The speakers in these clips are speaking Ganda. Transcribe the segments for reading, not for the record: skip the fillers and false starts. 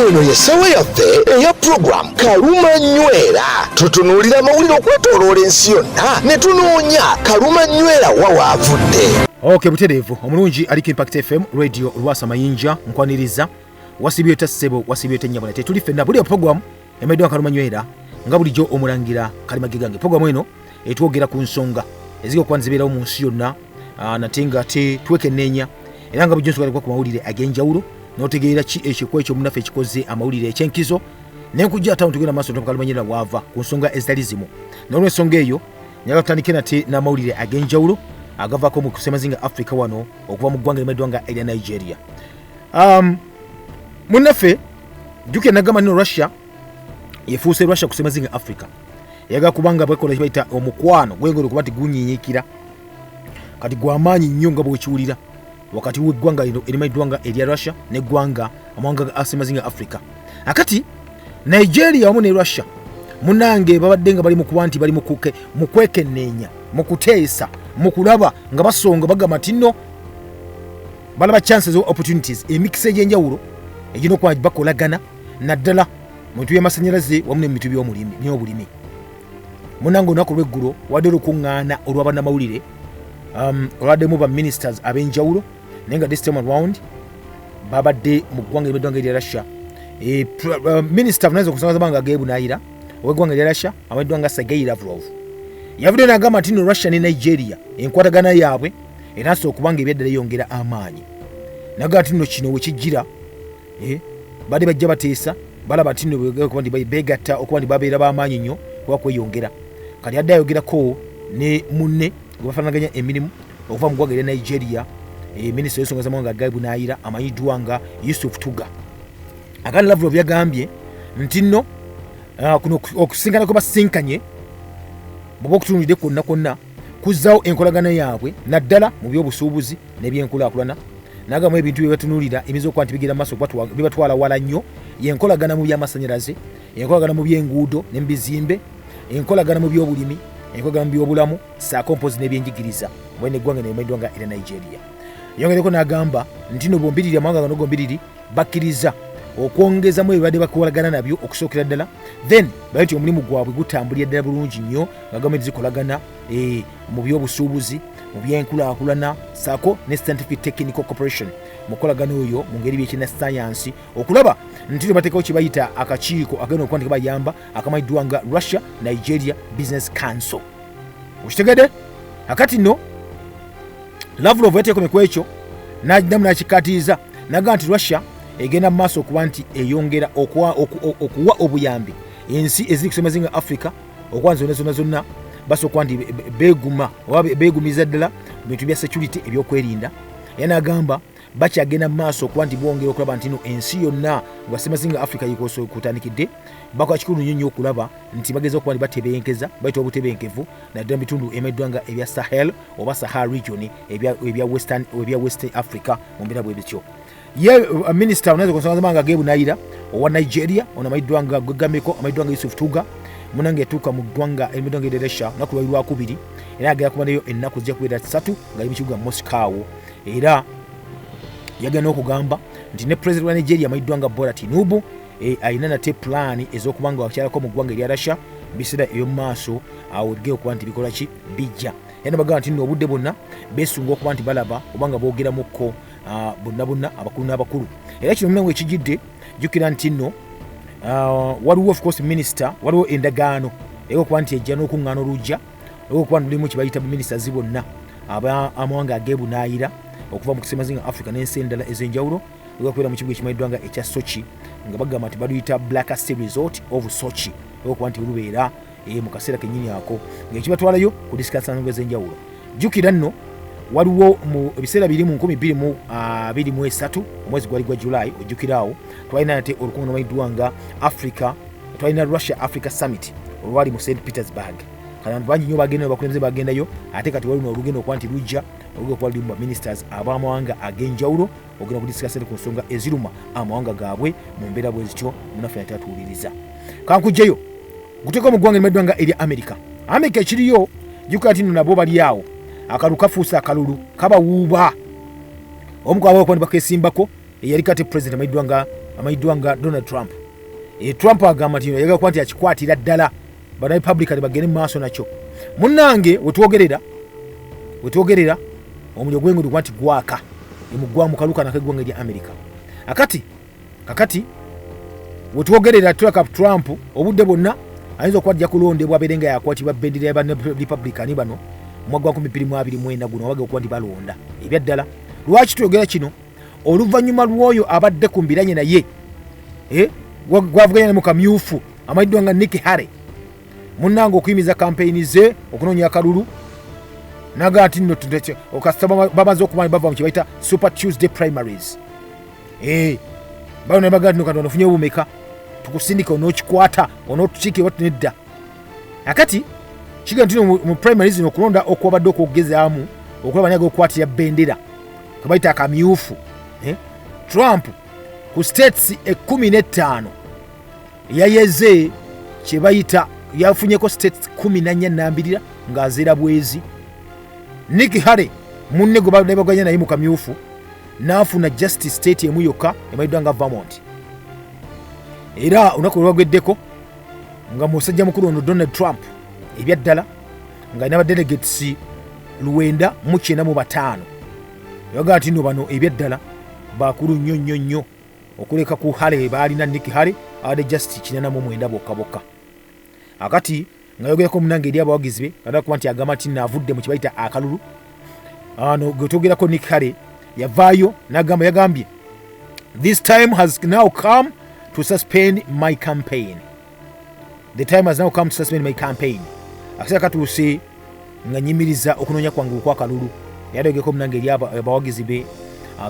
Eno ye ssaawa yaffe eya program Kaluma Nywera. Tutunuulira amawulire okwetooloola ensi yonna ne tunoonya Kaluma Nywera wa waavudde. Ok, butereevu omulungi aliko Impact FM Radio, Lwasa Mayinja nkwaniriza. Wasibye otya ssebo? Wasibye otya nnyabo? Nate tuli ffenna buli program emayiddwa Kaluma Nywera, nga bulijjo omulangira Kalimage gange. Program eno etwogera ku nsonga ezigenda okuba nzibeerawo mu nsi yonna, nate nga te twekenneenya, era nga bulijjo nsobola ku mawulire ag'enjawulo n'otegeera ki ekikwa ekyo munnaffe ekikoze amawulire ekyenkizo nenkujja ate tugenda maaso Kalumanyera bwava ku nsonga ezitali zimu. N'olwensonga eyo njagala tutandike nate n'amawulire ag'enjawulo agavaako mu kusemazinga Africa wano okuva mu ggwanga erimaddwa nga erya Nigeria. Munnaffe jjukira nagamba nino Russia yefuuse Russia kusemazinga Africa, eyagala kubanga bwekola kibayita omukwano gwengere okuba nti gunyinyikira kati gwamaanyi nnyo nga bwekiwulira wakati w'eggwanga lino erimanyiddwa nga erya Russia n'eggwanga amawanga ga asemazinga Africa. Akati Nigeria wamu ne Russia, munange, babadde nga bali mu kuba nti bali mu kwekenneenya, mu kuteesa, mu kulaba nga basonga, bagamba nti nno balaba chances of opportunities, emikisa egy'enjawulo egirina okuba bakolagana, naddala mu bintu by'amasannyalaze wamu ne mu bintu by'obulimi. Munange, olunaku lw'eggulo wadde olukuŋŋaana olw'abannamawulire, olwaddemu ba ministers ab'enjawulo, naye nga this time around babadde mu ggwanga erimaddwa nga erya Russia. Minisita avunanyizibwa ku nsonga z'amawanga ag'ebunaayira ow'eggwanga erya Russia amanyiddwa nga Sergei Lavrov yavuddeyo n'agamba nti no Russia ne Nigeria enkwatagana yaabwe erasobola okuba nga ebyaddala eyongera amaanyi. Nagamba nti nno kino wekijjira, badde bajja bateesa, balaba nti nno okuba nti beegatta okuba nti babeera b'amaanyi nnyo kuba kweyongera. Kati adde ayogerako ne munne gwe bafaanaganya emirimu okuva mu ggwanga erya Nigeria, minisita w'ensonga z'amawanga ag'ebunaayira amanyiddwa nga Yusuf Tuggar. Akandi Lavrov yagambye nti nno kuno okusinkana kwe basinkanye bw'oba okutunulidde kwonna kwonna kuzzaawo enkolagana yaabwe, naddala mu byobusuubuzi n'ebyenkulaakulana. Nagamu ebintu bye batunuulira ebiyinza okuba nti bigenda mu maaso bibatwala wala nnyo yenkolagana mu byamasannyalaze, enkolagana mu byenguudo ne mu bizimbe, enkolagana mu byobulimi, enkolagana mu byobulamu, ssaako mpozi n'ebyenjigiriza mwene eggwanga nemanyiddwa nga era Nigeria. Yongereko n'agamba nti no bombiriri amawanga gano gombiriri bakkiriza okwongezamu ebibadde bakolagana nabyo okusookera ddala, then bali nti omulimu gwabwe gutambulira ddala bulungi nnyo nga gavumenti zikolagana mu byobusuubuzi, mu byenkulaakulana, ssaako ne scientific technical cooperation, mukolagana oyo mu ngeri byekinasayansi, okulaba nti bateekawo kye bayita akakiiko agenda okuba nti kabayamba akamanyiddwa nga Russia Nigeria Business Council. Okitegedde? Akati nno Lavrov yateekomye ku ekyo n'addamu n'akikkaatiriza n'agamba nti Russia egenda mu maaso okuba nti eyongera okuwa obuyambi ensi eziri kusoma zinga Africa, okuba nti zonna zonna zonna basobola okuba nti beeguma oba beegumiza ddala mu bintu bya security, ebyokwerinda. Era n'agamba bakyagenda mu maaso okuba nti bongera okulaba nti no ensi yonna nga semazinga Africa kutandikidde bakola kikulu nnyo nnyo okulaba nti bageza okuba nti batebenkeza, bayita obutebenkevu, naddala mu bitundu emeddwa nga ebya Sahel oba Sahel region, ebya West Africa mu mbeera bwe bityo. Ye minisita onaze ku nsonga z'amawanga ag'ebunayira owa Nigeria ono amanyiddwa nga gwegameko amanyiddwa nga Yusuf Tuggar, munange yatuuka mu ggwanga erimeddwa nga erya Russia lunaku lwali lwakubiri, era agenda kuba nayo ennaku zijja kubeera 3 nga ali mu kibuga Moscow. Era yagenda n'okugamba nti ne president wa Nigeria amanyiddwa nga Bola Tinubu alina nate pulaani ez'okuba nga wakyalako mu ggwanga erya Russia mu biseera eby'omu maaso awo ebigenda okuba nti bikola ki bijja. Era nabagamba nti nno obudde bwonna beesunga okuba nti balaba oba nga boogeramukko bonna bonna abakulu n'abakulu. Era kino munange ekijidde, jjukira nti nno waliwo of course minister, waliwo endagaano era okuba nti ejja n'okuŋŋaana olujja olwokuba lulimu kye bayita ministers bonna amawanga ag'ebunaayira okuva mu kusemazinga Africa n'ensi endala ez'enjawulo, olwokubeera mu kibuga ekimanyiddwa nga ekya Sochi, nga bagamba nti baluyita Black Sea Resort of Sochi, olwokuba nti lubeera mu kaseera kennyini ako ng'ekibatwalayo ku discussa nsonga ez'enjawulo. Jjukira nno waliwo mu ebiseera biri mu 2023, omwezi gwali gwa July, ojjukiraawo twalina nate olukuŋŋaana olumanyiddwa nga Africa, twalina Russia Africa Summit olwali mu St Petersburg. Kati abantu bangi nnyo bagendayo, bakulembeze bagendayo. Ate kati waliwo olugenda okuba nti lujja olugenda okuba lulimu baministers ab'amawanga ag'enjawulo ogenda kudiscussa ku nsonga eziruma amawanga gaabwe mu mbeera bwe zityo. Munaffe ate atuwuliriza, kankugjeyo guteeka mu ggwanga erimaddwa nga erya America. America ekiriyo, jjukira nti nno nabo bali awo, akalulu kafuuse akalulu kabawuuba. Omu ku abakuba ne bakesimbako eyali kati president amanyiddwa nga Amanyiddwa nga Donald Trump. Trump agamba nti yagala kuba nti akikwatira ddala bana Republican bagende mu maaso nakyo. Munnange, wetwogerera omuliro gwengeri kuba nti gwaka emugwa mu kaluka nak'eggwanga erya America. Akati kakati wetwogerera tulaka Trump obudde bwonna ayinza okuba ajja kulondebwa abeere nga yakwatibwa bendera ya Republican bano omwaka gwa 2024 guno abaga okuba nti balonda. Ebyaddala lwaki twogera kino? Oluvannyuma lw'oyo abadde ku mbiranye naye gwavuganya mu kamyufu amanyiddwa nga Nikki Haley, munnange, okuyimiza kampeyini ze okunoonya akalulu, naga nti nno kasita bamaze okuba bava mu kye bayita Super Tuesday primaries, bano ne bagaa nti kati ofunye obumeka tukusindika onookikwata onootukiikira oba nedda. Akati kiga nti mu primaries zino okulonda okwabadde okwogezaamu okulaba naye okukwatira bendera kebayita akamyufu, Trump ku states 15 yayeze kye bayita yafunyeko states 14 nambirira ng'azeera bwezi. Nikki Haley munne gwe babadde baganya naye mu kamyufu n'afuna just state emu yokka emanyiddwa nga Vermont. Era olunaku lwagweddeko nga musajja mukulu ono Donald Trump ebyaddala ng'alina badelegates 995, yagaa nti nno bano ebyaddala bakulu nnyo nnyo nnyo okuleka ku Haley baalina Nikki Haley abadde just 89 bokka bokka. Akati nga yogerako munange eri abawagizi be kada kuba nti agamba nti naavudde mu kibayita akalulu ano gwe twogerako Nikki Haley yavaayo n'agamba, yagambye, "This time has now come to suspend my campaign. The time has now come to suspend my campaign." Akaseera katuuse nga nyimiriza okunoonya kwange okwakalulu. Yadogeko munange eri abawagizi be,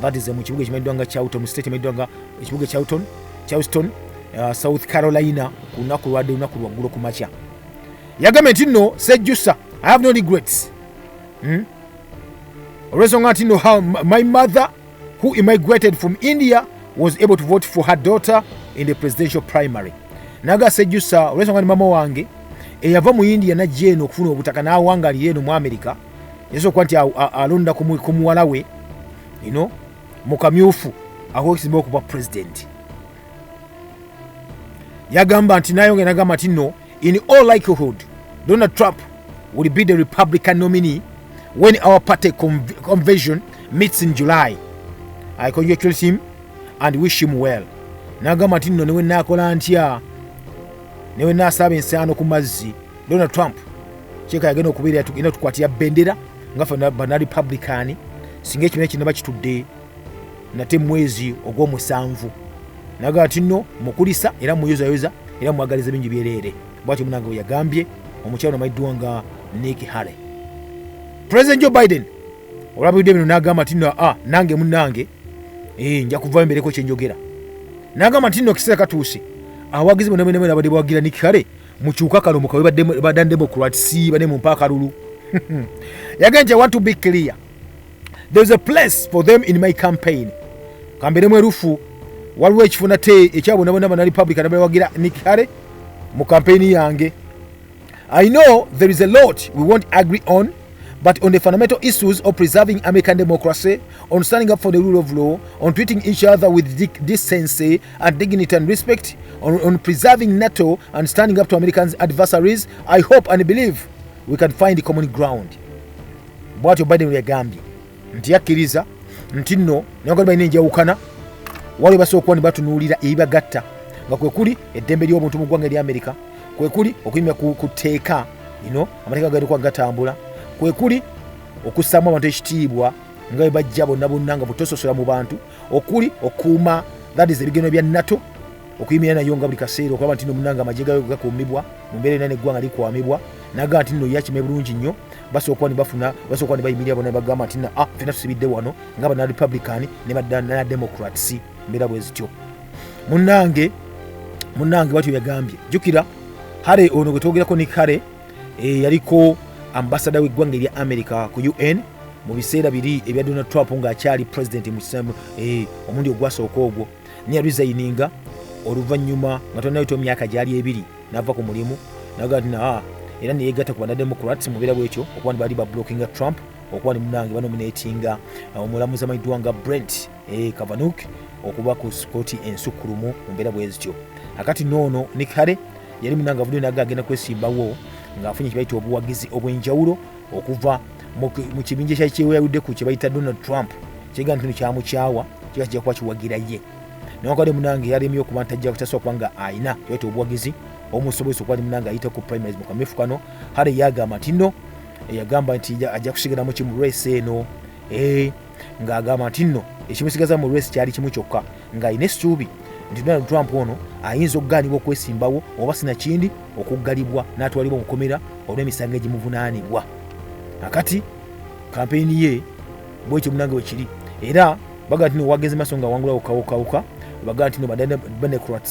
that is mu kibuga ekimanyiddwa nga Charlton, mu state emanyiddwa nga ekibuga Charlton, Charleston, South Carolina, ku lunaku lwadde lunaku lwaggulo ku makya. Yagambye nti nno sejjusa, "I have no regrets," Olw'ensonga nti nno how my mother who immigrated from India was able to vote for her daughter in the presidential primary. Naga sejjusa olw'ensonga ni mama wange eyava mu India najja eno okufuna obutaka n'awangalira eno mu America yasobola okuba nti alonda ku muwala we ino mu kamyufu akokisimba okuba president. Yagamba nti nayongera nagamba nti no, in all likelihood Donald Trump will be the Republican nominee when our party convention meets in July. I congratulate him and wish him well. Nagamba nti nno newe nakola ntya, newe naasaba ensaano ku mazzi, Donald Trump kyeka yagenda okubeera ena tukwatira bendera nga ffe bana Republican singa ekibiina kino bakitudde nate mwezi ogw'omusanvu. Nagamba nti nno mukulisa era muyozayoza era mwagaliza bingi byereere. Bwatyo munange bwe yagambye omukyalo amayiddwa nga Nikki Haley. President Joe Biden olwabidde bino n'agamba nti nno nange munnange, nja kuvayo mbereko kyenjogera. N'agamba nti nno kiseera katuuse abawagizi bonna bonna abadde bawagira Nikki Haley mukyuka kalo mukawe badda Democrats bane mumpa akalulu. Yagambye nti, "I want to be clear, there's a place for them in my campaign." Kambeere mwerufu, waliwo ekifo nate ekyabonna bonna bana Republican abawagira Nikki Haley mu kampeyini yange. "I know there is a lot we won't agree on, but on the fundamental issues of preserving American democracy, on standing up for the rule of law, on treating each other with decency and dignity and respect, on preserving NATO and standing up to Americans' adversaries, I hope and believe we can find common ground." Bw'atyo Biden yagambye nti yakkiriza nti nno naye balina enjawukana, waliwo basobola okuba ne batunuulira ebibagatta nga kwe kuli eddembe ly'obuntu mu ggwanga erya Amerika, kwe kuli okuyimira ku tteeka lino amateeka galikuba gatambula, kwe kuli okussaamu abantu ekitiibwa nga bwe bajja bonna bonna nga butososola mu bantu, okuli okuuma that is ebigendo bya NATO okuyimirira nayo nga buli kaseera okulaba nti nno munanga amagye gayo gakuumibwa mu mbeera erina neggwanga likwamibwa. Naga nti nno yakima bulungi nnyo basobola okuba ne bafuna, basobola okuba ne bayimirira bonna ne bagamba nti nno ffenna tusibidde wano nga bana Republican ne bana Democrats, mbeera bwe zityo. Munnange batyo yagambye. Jjukira Haley ono gwe twogerako Nikki Haley, yaliko ambasada w'eggwanga erya America ku UN mu biseera biri ebya Donald Trump ng'akyali president mu omulundi ogwasooka ogwo, naye yaresigninga oluvannyuma nga tonayita myaka gyali 2 n'ava ku mulimu. Naga nti naa era neyegatta ku bannademocrats mu mbeera bwetyo okuba nti baali bablockinga Trump. Okuba ni munange banominatinga omulamuzi amanyiddwa nga Brett Kavanaugh okuba ku kooti ensukkulumu mu mbeera bwe zityo. Akati noono Nikki Haley yali munange avuddeyo naga agenda kwesimbawo ng'afunye kye bayita obuwagizi obw'enjawulo okuva mu kibinja ekyali kyeweyawudde ku kye bayita Donald Trump, kiga nti kyamukyawa kiba kijja kuba kiwagira ye. Newankubadde munange yalemye okuba nti ajja kutasobola kuba nga ayina kyebayita obuwagizi omusobozesa okuba munange ayita ku primaries mu kamyufu kano. Haley yagamba nti nno yagamba nti ajja kusigala mu kimu race eno, ng'agamba nti nno ekimusigaza mu race kyali kimu kyokka, ng'alina essuubi nti Donald Trump ono ayinza okugaanibwa okwesimbawo oba sinakindi okuggalibwa n'atwalibwa mu kkomera olw'emisango egimuvunaanibwa. Akati kampeyini ye bwekyo munange bwe kiri, era baga nti no wagenze maaso nga awangula wokawokawuka. Baga nti no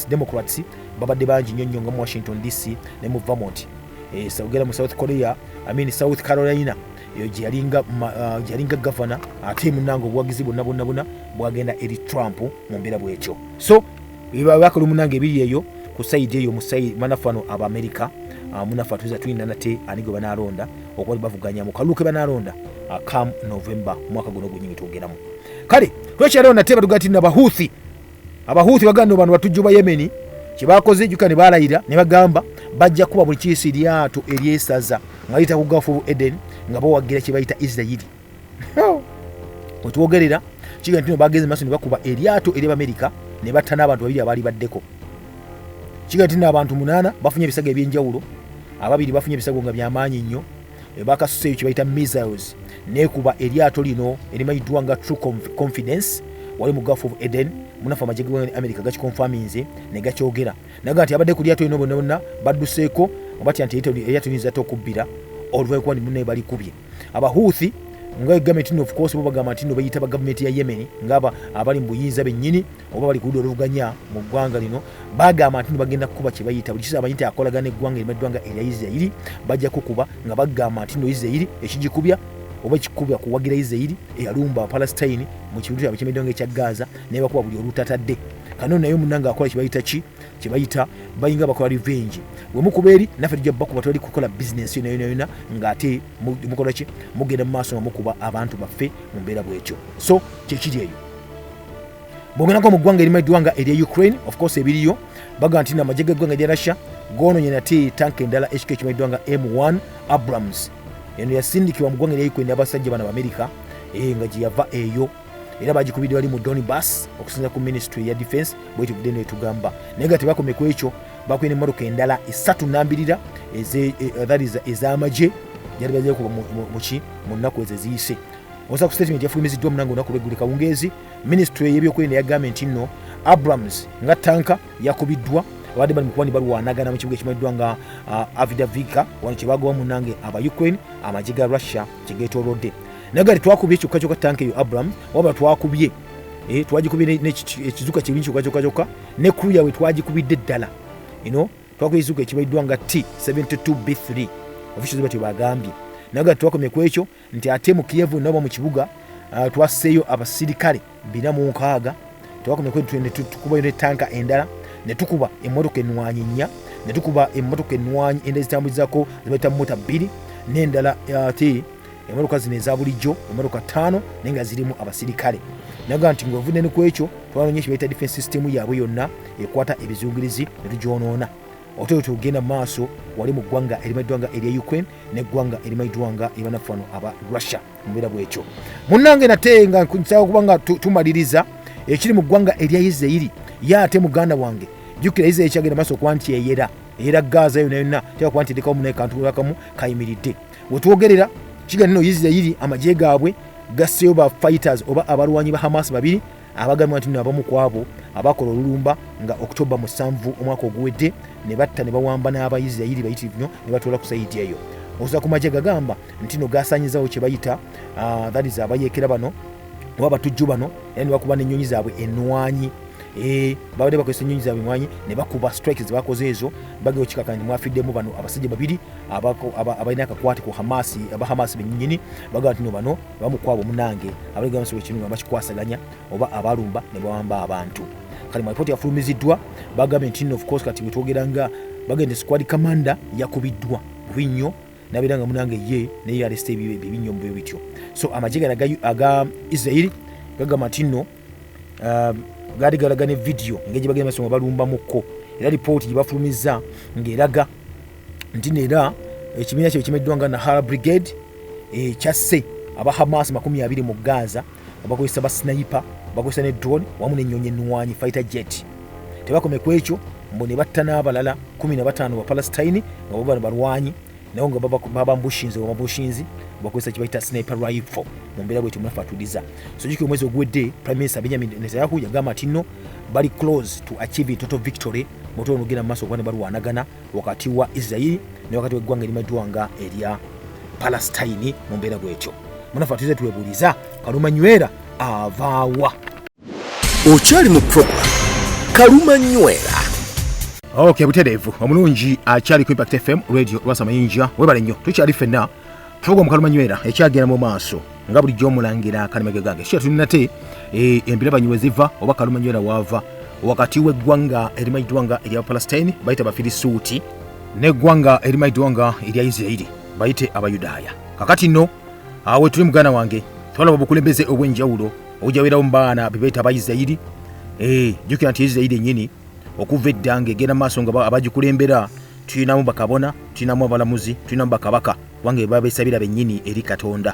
Democrats babadde bangi nnyo nnyo nga mu Washington DC ne mu Vermont, ogenda mu South Korea, I mean South Carolina, eyo gye yalinga gavana, ate munange obuwagizi bwonna bwonna bwonna bwagenda eri Trump mu mbeera bwekyo. So bakola munange ebiri eyo ku side eyo mu manafano Abamerika. Munafe atuza tulina nate ani gwe banalonda okuba bavuganya mu kalulu ke banalonda come November mwaka guno gwenyingi twogeramu. Kale twekyaliwo nate batuga nti Abahuthi, Abahuthi baganda bano batujju ba Yemeni kyebakoze juka ne balayira ne bagamba bajja kuba buli kiisi lyato eryesaza nga liyita ku Gulf of Aden nga bawagira kye bayita Isirayiri. Wetwogerera kiga nti bagenze maaso ne bakuba eryato ery'Abamerika ne batta n'abantu babiri abaali baddeko. Kiga nti n'abantu 8 bafunye ebisago eby'enjawulo, ababiri bafunye ebisago nga byamaanyi nnyo, bakasuseeyo kye bayita missiles nekuba eryato lino erimanyiddwa nga True Confidence wali mu Gulf of Aden. Munafu amagye ga America gakikonfaminze ne gakyogera naga nti abadde ku lyato lino bonna bonna badduseeko nga batya nti eryato liyinza ate okubbira oluvannyuma kuba munnaye balikubye. Abahuthi nga gavumenti no of course bo bagamba nti no bayita ba gavumenti ya Yemen ng'aba abali mu buyinza bennyini oba bali ku ludda oluvuganya mu ggwanga lino, bagamba nti no bagenda kukuba kye bayita buli kiseera amanyi nti akolagana n'eggwanga erimanyiddwa nga erya Isirayiri, bajja kukuba nga bagamba nti no Isirayiri ekigikubya oba ekikubya kuwagira Isirayiri eyalumba Palestine mu kitundu kyabwe kimanyiddwa nga ekya Gaza naye bakuba buli olutatadde. Kano naye munange akola kye bayita ki, kye bayita bayinga bakola revenge, we mukuba eri naffe tujja bakuba, twali kukola bizinensi yona yona yona ng'ate mukola ki, mugenda mu maaso nga mukuba abantu baffe mu mbeera bwetyo. So kyekiri eyo. Bw'ogendako mu ggwanga erimanyiddwa nga erya Ukraine, of course ebiriyo bagamba nti amagye g'eggwanga erya Russia goononye nate tanka endala ekika ekimanyiddwa nga M1 Abrams. Eno yasindikibwa mu ggwanga erya Ukraine n'abasajja bano Abamerika, nga gye yava eyo era bagikubidde bali mu Donbass okusinziira ku ministry ya defense bwetyo budde netugamba. Naye nga tebakomye ku ekyo, bakubye n'emmotoka endala esatu nambirira ez'amagye gyali bazze kuba muki mu nnaku ezo eziyise. Osa ku statement yafulumiziddwa munange olunaku lw'eggulo kawungeezi, ministry y'ebyokwerinda yagambye nti nno Abrams nga tanka yakubiddwa abadde bali mu kuba balwanagana mu kibuga ekimanyiddwa nga Avdiivka, wano kye bagoba munange aba Ukraine amagye ga Russia kye geetoolodde. Naye nga tetwakubye kyokka kyokka tanka eyo Abrams, wabula twakubye twagikubye ekizuka kirungi kyokka kyokka kyokka ne crew yaabwe twagikubidde ddala. Ino twakubye ekizuka ekimanyiddwa nga T72B3, officials batyo bagambye. Naye nga twakomye ku ekyo nti ate mu Kiev nabo mu kibuga twasseeyo abasirikale 460, twakomye ku ekyo ne tukubayo ne tanka endala, ne tukuba emmotoka ennwanyi 4, ne tukuba emmotoka ennwanyi endala zitambulizako zebayita mota 2 n'endala ate emmotoka zino eza bulijjo emmotoka 5 naye nga zirimu abasirikale. Naga nti ng'ovudde ne ku ekyo twanonye kye bayita defense system yaabwe yonna ekwata ebizungirizi ne tugyonoona. Ote tugenda maaso wali mu ggwanga erimanyiddwa nga erya Ukraine n'eggwanga erimanyiddwa nga eryabannaffe wano aba Russia mu mbeera bwekyo. Munnange nate nga nsaba kuba nga tumaliriza ekiri mu ggwanga erya Isirayiri, ye ate muganda wange jjukira Isirayiri kyagenda maaso okuba nti eyera era Gaza yonna yonna teeka kuba nti erekawo munaye kantu akamu kayimiridde. Wetwogerera kigenda nno Isirayiri amagye gaabwe gasseeyo ba fighters oba abalwanyi ba Hamas babiri abagambibwa nti nno abamu ku abo abakola olulumba nga October 7 omwaka oguwedde ne batta ne bawamba n'Abayisirayiri bayitirivu nnyo ne batwala ku sayidi eyo. Okuza ku magye gagamba nti no gasaanyizawo kye bayita that is abayeekera bano oba abatujju bano, era ne bakuba n'ennyonyi zaabwe ennwanyi. Babadde bakozesa ennyonyi zaabwe ennwanyi ne bakuba strikes ze bakoze ezo, bagenda okikakana nti mwafiddemu bano abasajja babiri abalina akakwate ku Hamas, aba Hamas bennyini bagamba nti no bano bamu ku abo munange abaligamba kino nga bakikwasaganya oba abalumba ne bawamba abantu. Kale mu alipoota yafulumiziddwa bagambye nti no of course kati bwe twogera nga bagenda squad commander yakubiddwa bubi nnyo. Nabeera nga munange ye naye yalese ebinnyo mu bityo. So amagye gano aga Isirairi gagamba nti nno gaali galaga ne vidiyo engeri gye bagenda maaso nga balumbamukko, era lipooti gye bafulumizza ng'eraga nti neera ekibiina kyabwe kimanyiddwa nga Nahara Brigade kyasse aba Hamas 20 mu Gaza nga bakozesa ba sniper, bakozesa ne drone wamu n'ennyonyi ennwanyi fighter jet. Tebakome ku ekyo, mbu ne batta n'abalala 15 ba Palestine nga bo bano balwanyi nabo nga babambushinze bamabushinzi bakozesa kye bayita sniper rifle mu mbeera bwetyo munafu atuliza. So jjukira omwezi oguwedde Prime Minister Benjamin Netanyahu yagamba nti nno bali close to achieving total victory muto ono ogenda mu maaso okuba ne balwanagana wakati wa Israel ne wakati w'eggwanga erimanyiddwa nga erya Palestine mu mbeera bwetyo. Munafu atuliza twebuuliza Kaluma Nywera avaawa? Okyali mu program Kaluma Nywera. Ok, butereevu omulungi akyali ku Impact FM Radio Lwasa Mayinja, webale nnyo. Tukyali ffenna program Kaluma Nywera ekyagenda mu maaso nga bulijjo omulangira kalimage gange kya tulina nate embirabanyi we ziva oba Kaluma Nywera waava wakati w'eggwanga erimanyiddwa nga erya Palestine bayite Abafirisuuti n'eggwanga erimanyiddwa nga erya Isirairi bayite Abayudaaya. Kakati nno awo tuli muganda wange twalaba obukulembeze obw'enjawulo obujawerawo mu baana be bayita Abaisirairi. Jjukira nti Isirairi ennyini okuva edda ng'egenda mu maaso nga abagikulembera tulinamu bakabona, tulinamu abalamuzi, tulinamu bakabaka, kubanga beba beesabira bennyini eri Katonda.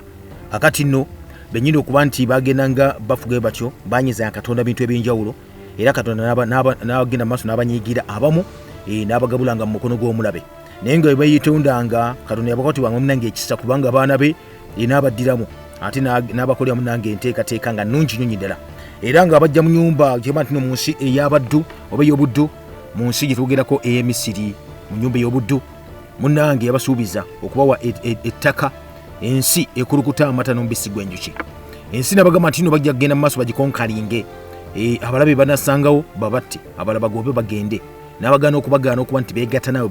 Kakati nno bennyini okuba nti bagendanga bafuga batyo banyizanga Katonda bintu ebyenjawulo, era Katonda n'agenda mu maaso n'abanyiigira abamu, n'abagabulanga mu mukono gw'omulabe. Naye nga bwe beeyitondanga Katonda yabakwatibwanga munange ekisa, kubanga abaana be n'abaddiramu ate n'abakolera munange enteekateeka nga nnungi nnyo ddala, era nga bajja mu nyumba gyeba nti no mu nsi ey'abaddu oba ey'obuddu, mu nsi gye twogerako ey'Emisiri, mu nyumba ey'obuddu munange yabasuubiza okubawa ettaka, ensi ekulukuta amata n'omubisi gw'enjuki. Ensi nabagamba nti no bajja kugenda mu maaso bagikonkalinge, abalabe banasangawo babatte, abalala bagobe bagende, n'abagaana okubagaana okuba nti beegatta naawe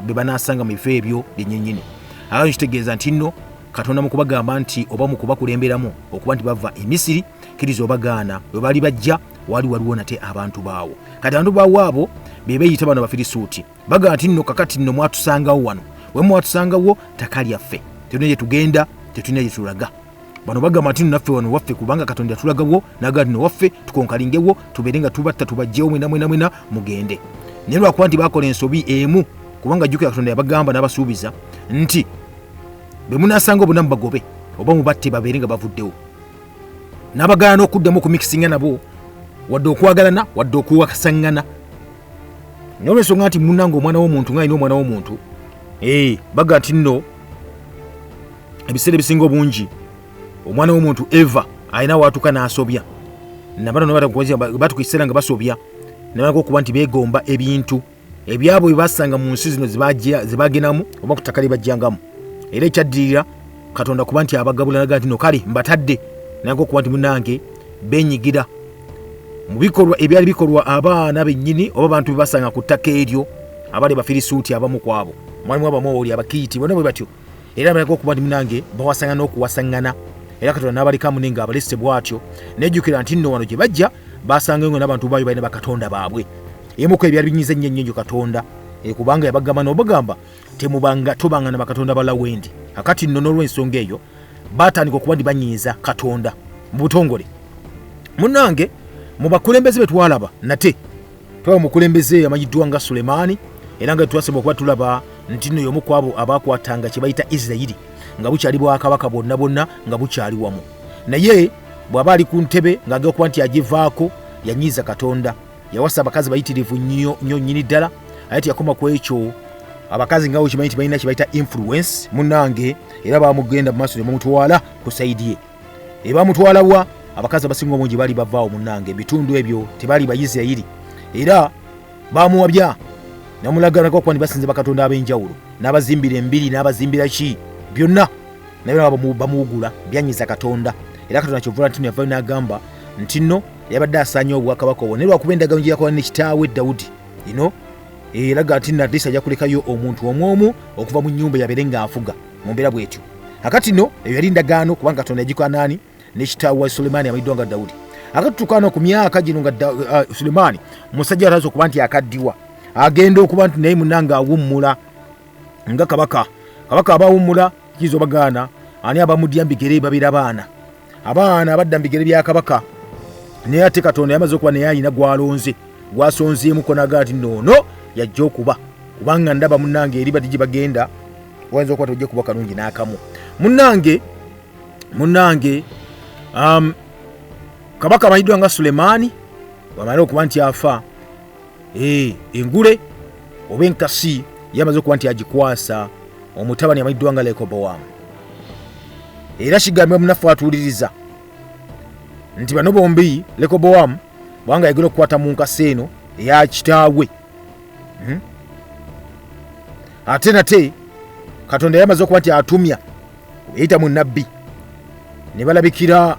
be banaasanga mu bifo ebyo byennyinnyini. Akati kitegeeza nti nno Katonda mu kubagamba nti oba mu kubakulemberamu okuba nti bava e Misiri, kkiriza obagaana we baali bajja waali waliwo nate abantu baawo. Kati abantu baawo abo be beeyita bano Abafirisuuti, bagamba nti nno kakati nno mwatusangawo wano, we mwatusangawo ttaka lyaffe, tetulina gye tugenda, tetulina gye tulaga. Bano bagamba nti nno naffe wano waffe, kubanga Katonda yatulagawo n'agamba nti no waffe tukonkalingewo, tubeere nga tubatta tubajjewo mwena mwena mwena mugende. Naye lwakuba nti baakola ensobi emu, kubanga jjukira Katonda yabagamba n'abasuubiza nti bwe munaasanga obona mubagobe oba mubatte babeere nga bavuddewo. N'abagaana n'okuddamu okumikisinga nabo, wadde okwagalana wadde okuwasangana. Naye olw'ensonga nti munnange omwana w'omuntu ng'alina omwana w'omuntu, baga nti nno ebiseera ebisinga obungi omwana w'omuntu Eva alina waatuuka n'asobya. Nabano batuuka ekiseera nga basobya, nabalaka okuba nti beegomba ebintu ebyabwe bye basanga mu nsi zino ze bagendamu oba ku ttaka lye bajjangamu. Era ekyaddirira Katonda kuba nti abagabula naga nti no kale mbatadde, naye okuba nti munange benyigira mu bikolwa ebyali bikolwa abaana bennyini oba abantu be basanga ku ttaka eryo abali Abafirisuuti abamu ku abo mwalimu Abamooli, Abakiiti, bonna bwe batyo. Era baleka okuba nti munange bawasangana n'okuwasangana, era Katonda n'abalekamu naye ng'abalese bw'atyo. Nejjukira nti nno wano gye bajja basangayo nga n'abantu baayo balina bakatonda baabwe. Emu ku ebyali binyiza ennyo ennyo Katonda, kubanga yabagamba n'obagamba temubanga tobanga na bakatonda balala wendi. Kakati nno n'olw'ensonga eyo batandika okuba nti banyiiza Katonda mu butongole. Munnange mu bakulembeze be twalaba nate twaba omukulembeze amanyiddwa nga Sulemaani, era nga twasaba okuba tulaba nti nno y'omu ku abo abaakwatanga kye bayita Isirayiri nga bukyali bwakabaka bwonna bwonna nga bukyali wamu. Naye bw'aba ali ku ntebe ng'agenda okuba nti agivaako, yanyiiza Katonda. Yawasa abakazi bayitirivu nnyo nnyo nnyini ddala, aye teyakoma ku ekyo. Abakazi nga okimanyi nti balina kye bayita influence munnange, era bamugenda mu maaso ne bamutwala ku sayidi ye. Bamutwala wa? Abakazi abasinga obungi baali bavaawo munnange ebitundu ebyo, tebaali Bayisirayiri, era bamuwabya namulaga okuba nti basinza bakatonda ab'enjawulo, n'abazimbira embiri n'abazimbira ki byonna, naye bamuwugula byanyiza Katonda. Era Katonda kyovula nti yavayo n'agamba nti nno yabadde asaanye obwakabaka obwo, naye lwakuba endagaano gye yakola ne kitaawe Dawudi ino eraga nti nno atleast ajja kulekayo omuntu omu omu okuva mu nnyumba yabeere ng'afuga mu mbeera bw'etyo. Akati nno eyo yali ndagaano, kubanga Katonda yagikola naani ne kitaawe wa Sulemaani amanyiddwa nga Dawudi. Akati tutuuka ku myaka gino nga Sulemaani musajja ataza okuba nti akaddiwa, agenda okuba nti naye munnange awummula nga kabaka. Kabaka abawummula kiyinza obagaana, ani abamudya mbigere babeera baana, abaana abadda mu bigere bya kabaka. Naye ate Katonda yamaze okuba naye alina gwalonze, gwasonzeemuko nagaa nti noono yajja okuba, kubanga ndaba munnange eri bati gye bagenda wayinza okuba tojja kuba kalungi n'akamu. Munnange, munnange, kabaka amanyiddwa nga Sulemaani bwamala okuba nti afa, engule oba enkasi yamaze okuba nti agikwasa omutabani amanyiddwa nga Lekobowamu. Era kigambibwa munaffe atuwuliriza nti bano bombi Lekobowamu bwanga yagenda okukwata mu nkasi eno eya kitaawe, Ate nate Katonda yamaze okuba nti atumya eyita mu nabbi ne balabikira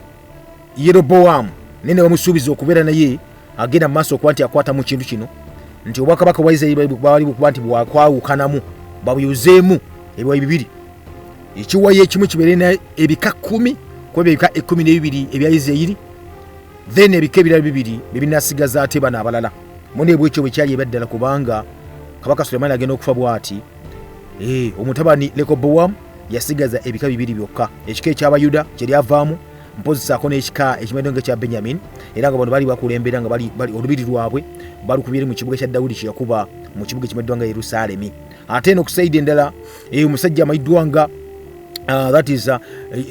Yerobowaamu, naye ne bamusuubiza okubeera naye agenda mu maaso okuba nti akwata mu kintu kino, nti obwakabaka bwa Isirayiri bwali bukuba nti bwakwawukanamu, babuyuzeemu ebiwayi bibiri, ekiwayi ekimu kibeere ebika 10 ku ebyo ebika 12 ebya Isirayiri, then ebika ebirala bibiri bye binasigaza ate bano abalala. Mune bwekyo bwe kyali ebyaddala, kubanga kabaka Sulemaani agenda okufa bw'ati, omutabani Lekobowamu yasigaza ebika bibiri byokka, ekika eky'Abayuda kye lyavaamu mpozi saako n'ekika ekimanyiddwa nga ekya Benyamin, era nga bano baali bakulembera nga bali olubiri lwabwe balukubye mu kibuga kya Dawudi kye yakuba mu kibuga ekimanyiddwa nga Yerusaalemi. Ate eno ku sayidi endala, omusajja amanyiddwa nga that is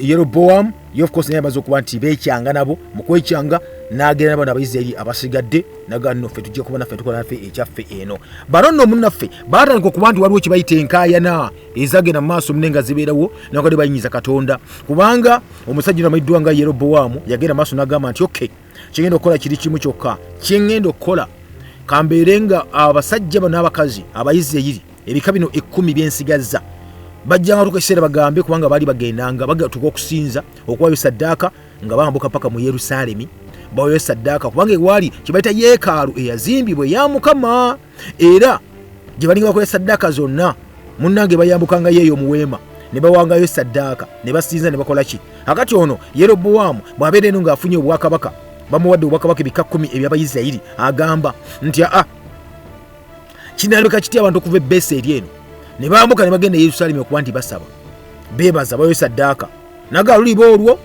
Yeroboam, ye of course naye amaze okuba nti beekyanga nabo mu kwekyanga, n'agenda nabo n'Abayisirayiri abasigadde, naga nno ffe tujja kuba naffe tukola naffe ekyaffe eno. Bano nno munnaffe baatandika okuba nti waliwo kye bayita enkaayana ezagenda mu maaso mune nga zibeerawo, nakadde bayinyiza Katonda, kubanga omusajja ono amanyiddwa nga Yerobowamu yagenda maaso n'agamba nti okay, kyengenda okukola kiri kimu kyokka, kyengenda okukola kambeere nga abasajja bano n'abakazi Abayisirayiri ebika bino 10 byensigazza bajjanga tuka ekiseera bagambe, kubanga baali bagendanga bagatuka okusinza okuwayo saddaaka nga bambuka paka mu Yerusaalemi bawayo saddaaka, kubanga ewaali kye bayita yeekaalu eyazimbibwa eya Mukama, era gye balinga bakola saddaaka zonna. Munnange bayambukanga yeeyo mu weema ne bawangayo saddaaka ne basinza ne bakola ki. Akati ono Yerobowaamu bw'abeera eno ng'afunye obwakabaka, bamuwadde obwakabaka ebika 10 eby'Abayisirayiri, agamba nti aa kinalabika kitya abantu okuva e Beseri eno ne bambuka ne bagenda e Yerusaalemi okuba nti basaba, beebaza, bawayo saddaaka, naga luliba olwo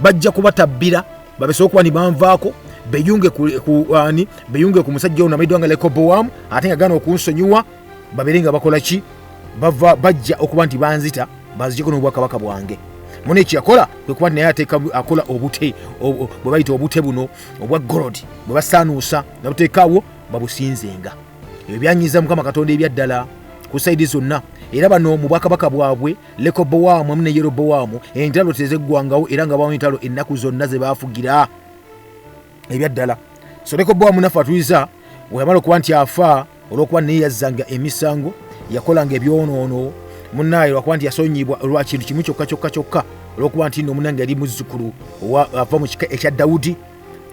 bajja kubatabbira babesobola okuba ni banvaako beyunge ani beyunge ku musajja ono amanyiddwa nga Lekobowamu, ate nga gana okunsonyiwa, babeere nga bakola ki, bava bajja okuba nti banzita banzijeko n'obwakabaka bwange. Muna ekyo yakola kwe kuba nti naye ateeka akola obute bwe bayita obute buno obwa gold bwe basaanuusa nabuteekaawo babusinzenga. Ebyo byanyiza Mukama Katonda ebyaddala ku sayidi zonna. Era bano mu bwakabaka bwabwe Lekobowaamu wamu ne Yerobowaamu entalo tezeggwangawo, era nga bawo entalo ennaku zonna ze baafugira ebyaddala. So Lekobowaamu naffe atuliza bwe yamala okuba nti afa, olw'okuba naye yazzanga emisango, yakolanga ebyonoono munnaaye, lwakuba nti yasonyibwa lwa kintu kimu kyokka kyokka kyokka, olw'okuba nti nno munnange yali muzzukulu ava mu kika ekya Dawudi.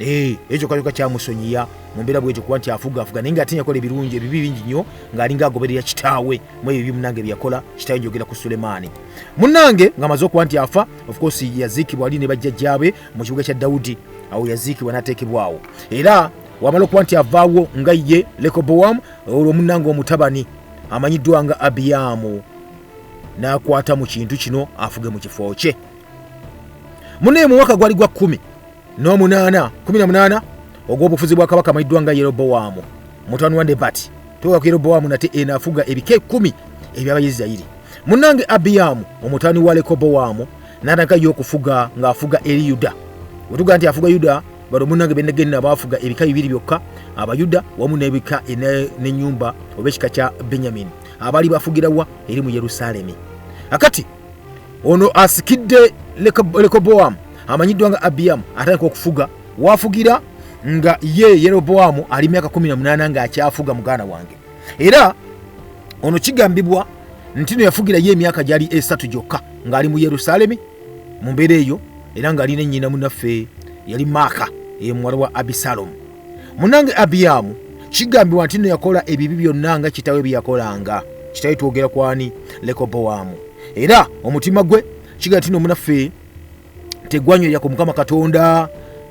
Ekyo kyokka kyokka kyamusonyiya mu mbeera bwetyo kuba nti afuga afuga, naye ng'ate yakola ebirungi ebibi bingi nnyo, ng'alinga agoberera kitaawe mu ebyo munnange bye yakola kitaawe. Njogera ku Sulemaani munnange ng'amaze okuba nti afa, of course yaziikibwa ali ne bajjajjaabe mu kibuga kya Dawudi, awo yaziikibwa n'ateekebwawo. Era wamala okuba nti avaawo nga ye Lekobowamu, olwo munnange omutabani amanyiddwa nga Abiyamu n'akwata mu kintu kino afuge mu kifo kye. Munnaye mu mwaka gwali gwa 18, 18 ogw'obufuzi bwa kabaka amanyiddwa nga Yerobowaamu mutabani wa Nebati, tuuka ku Yerobowaamu nate eno afuga ebika 10 eby'Abayisirayiri. Munnange Abiyamu omutabani wa Lekobowaamu n'atandika ye okufuga ng'afuga eri Yuda. Wetugaa nti afuga Yuda, bano munnange benegenda baafuga ebika bibiri byokka, Abayuda wamu n'ebika n'ennyumba oba ekika kya Benyamini, abaali bafugira wa eri mu Yerusaalemi. Akati ono asikidde Lekobowamu amanyiddwa nga Abiyamu atandika okufuga, wafugira nga ye Yerobowamu ali myaka 18 ng'akyafuga muganda wange. Era ono kigambibwa nti no yafugira ye emyaka gyali 3 gyokka ng'ali mu Yerusaalemi mu mbeera eyo, era ng'alina ennyina munnaffe yali Maaka, muwala wa Abisalomu. Munnange Abiyamu kigambibwa nti no yakola ebibi byonna nga kitaawe bye yakolanga. Kitaawe twogera kwani? Lekobowamu. Era omutima gwe kigambibwa nti no munnaffe tegwanywerera ku Mukama Katonda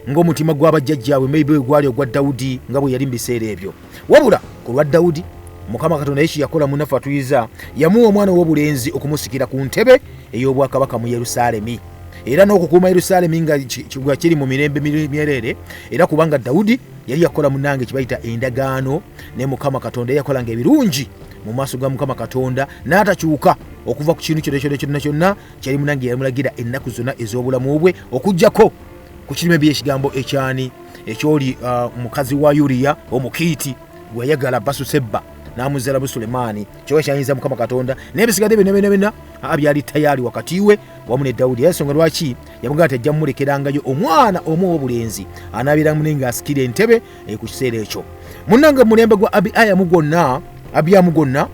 ng'omutima gw'abajjajjaabwe, maybe bwe gwali ogwa Dawudi nga bwe yali mu biseera ebyo, wabula ku lwa Dawudi Mukama Katonda ye kyeyakola munnaffe atuyiza, yamuwa omwana ow'obulenzi okumusikira ku ntebe ey'obwakabaka mu Yerusaalemi, era n'okukuuma Yerusaalemi nga kiri mu mirembe myereere. Era kubanga Dawudi yali yakola munnange kye bayita endagaano ne Mukama Katonda, yakolanga ebirungi mu maaso ga Mukama Katonda, n'atakyuka okuva ku kintu kyonna kyonna kyonna kyonna kyali munnange yamulagira ennaku zonna ez'obulamu bwe, okuggyako ku kirime by'ekigambo ekyani ekyoli mukazi wa Yuriya Omukiiti gwe yayagala Basusebba, n'amuzaala Busulemaani. Kyoka kyayinza Mukama Katonda n'ebisigadde byonna byonna byonna byali tayali wakati we wamu ne Dawudi. Era ensonga lwaki yamugamba nti ajja mumulekerangayo omwana omu ow'obulenzi anaabeera mune ng'asikira entebe ku kiseera ekyo. Munnange mu mulembe gwa Abiyamu gwonna, Abiyamu gwonna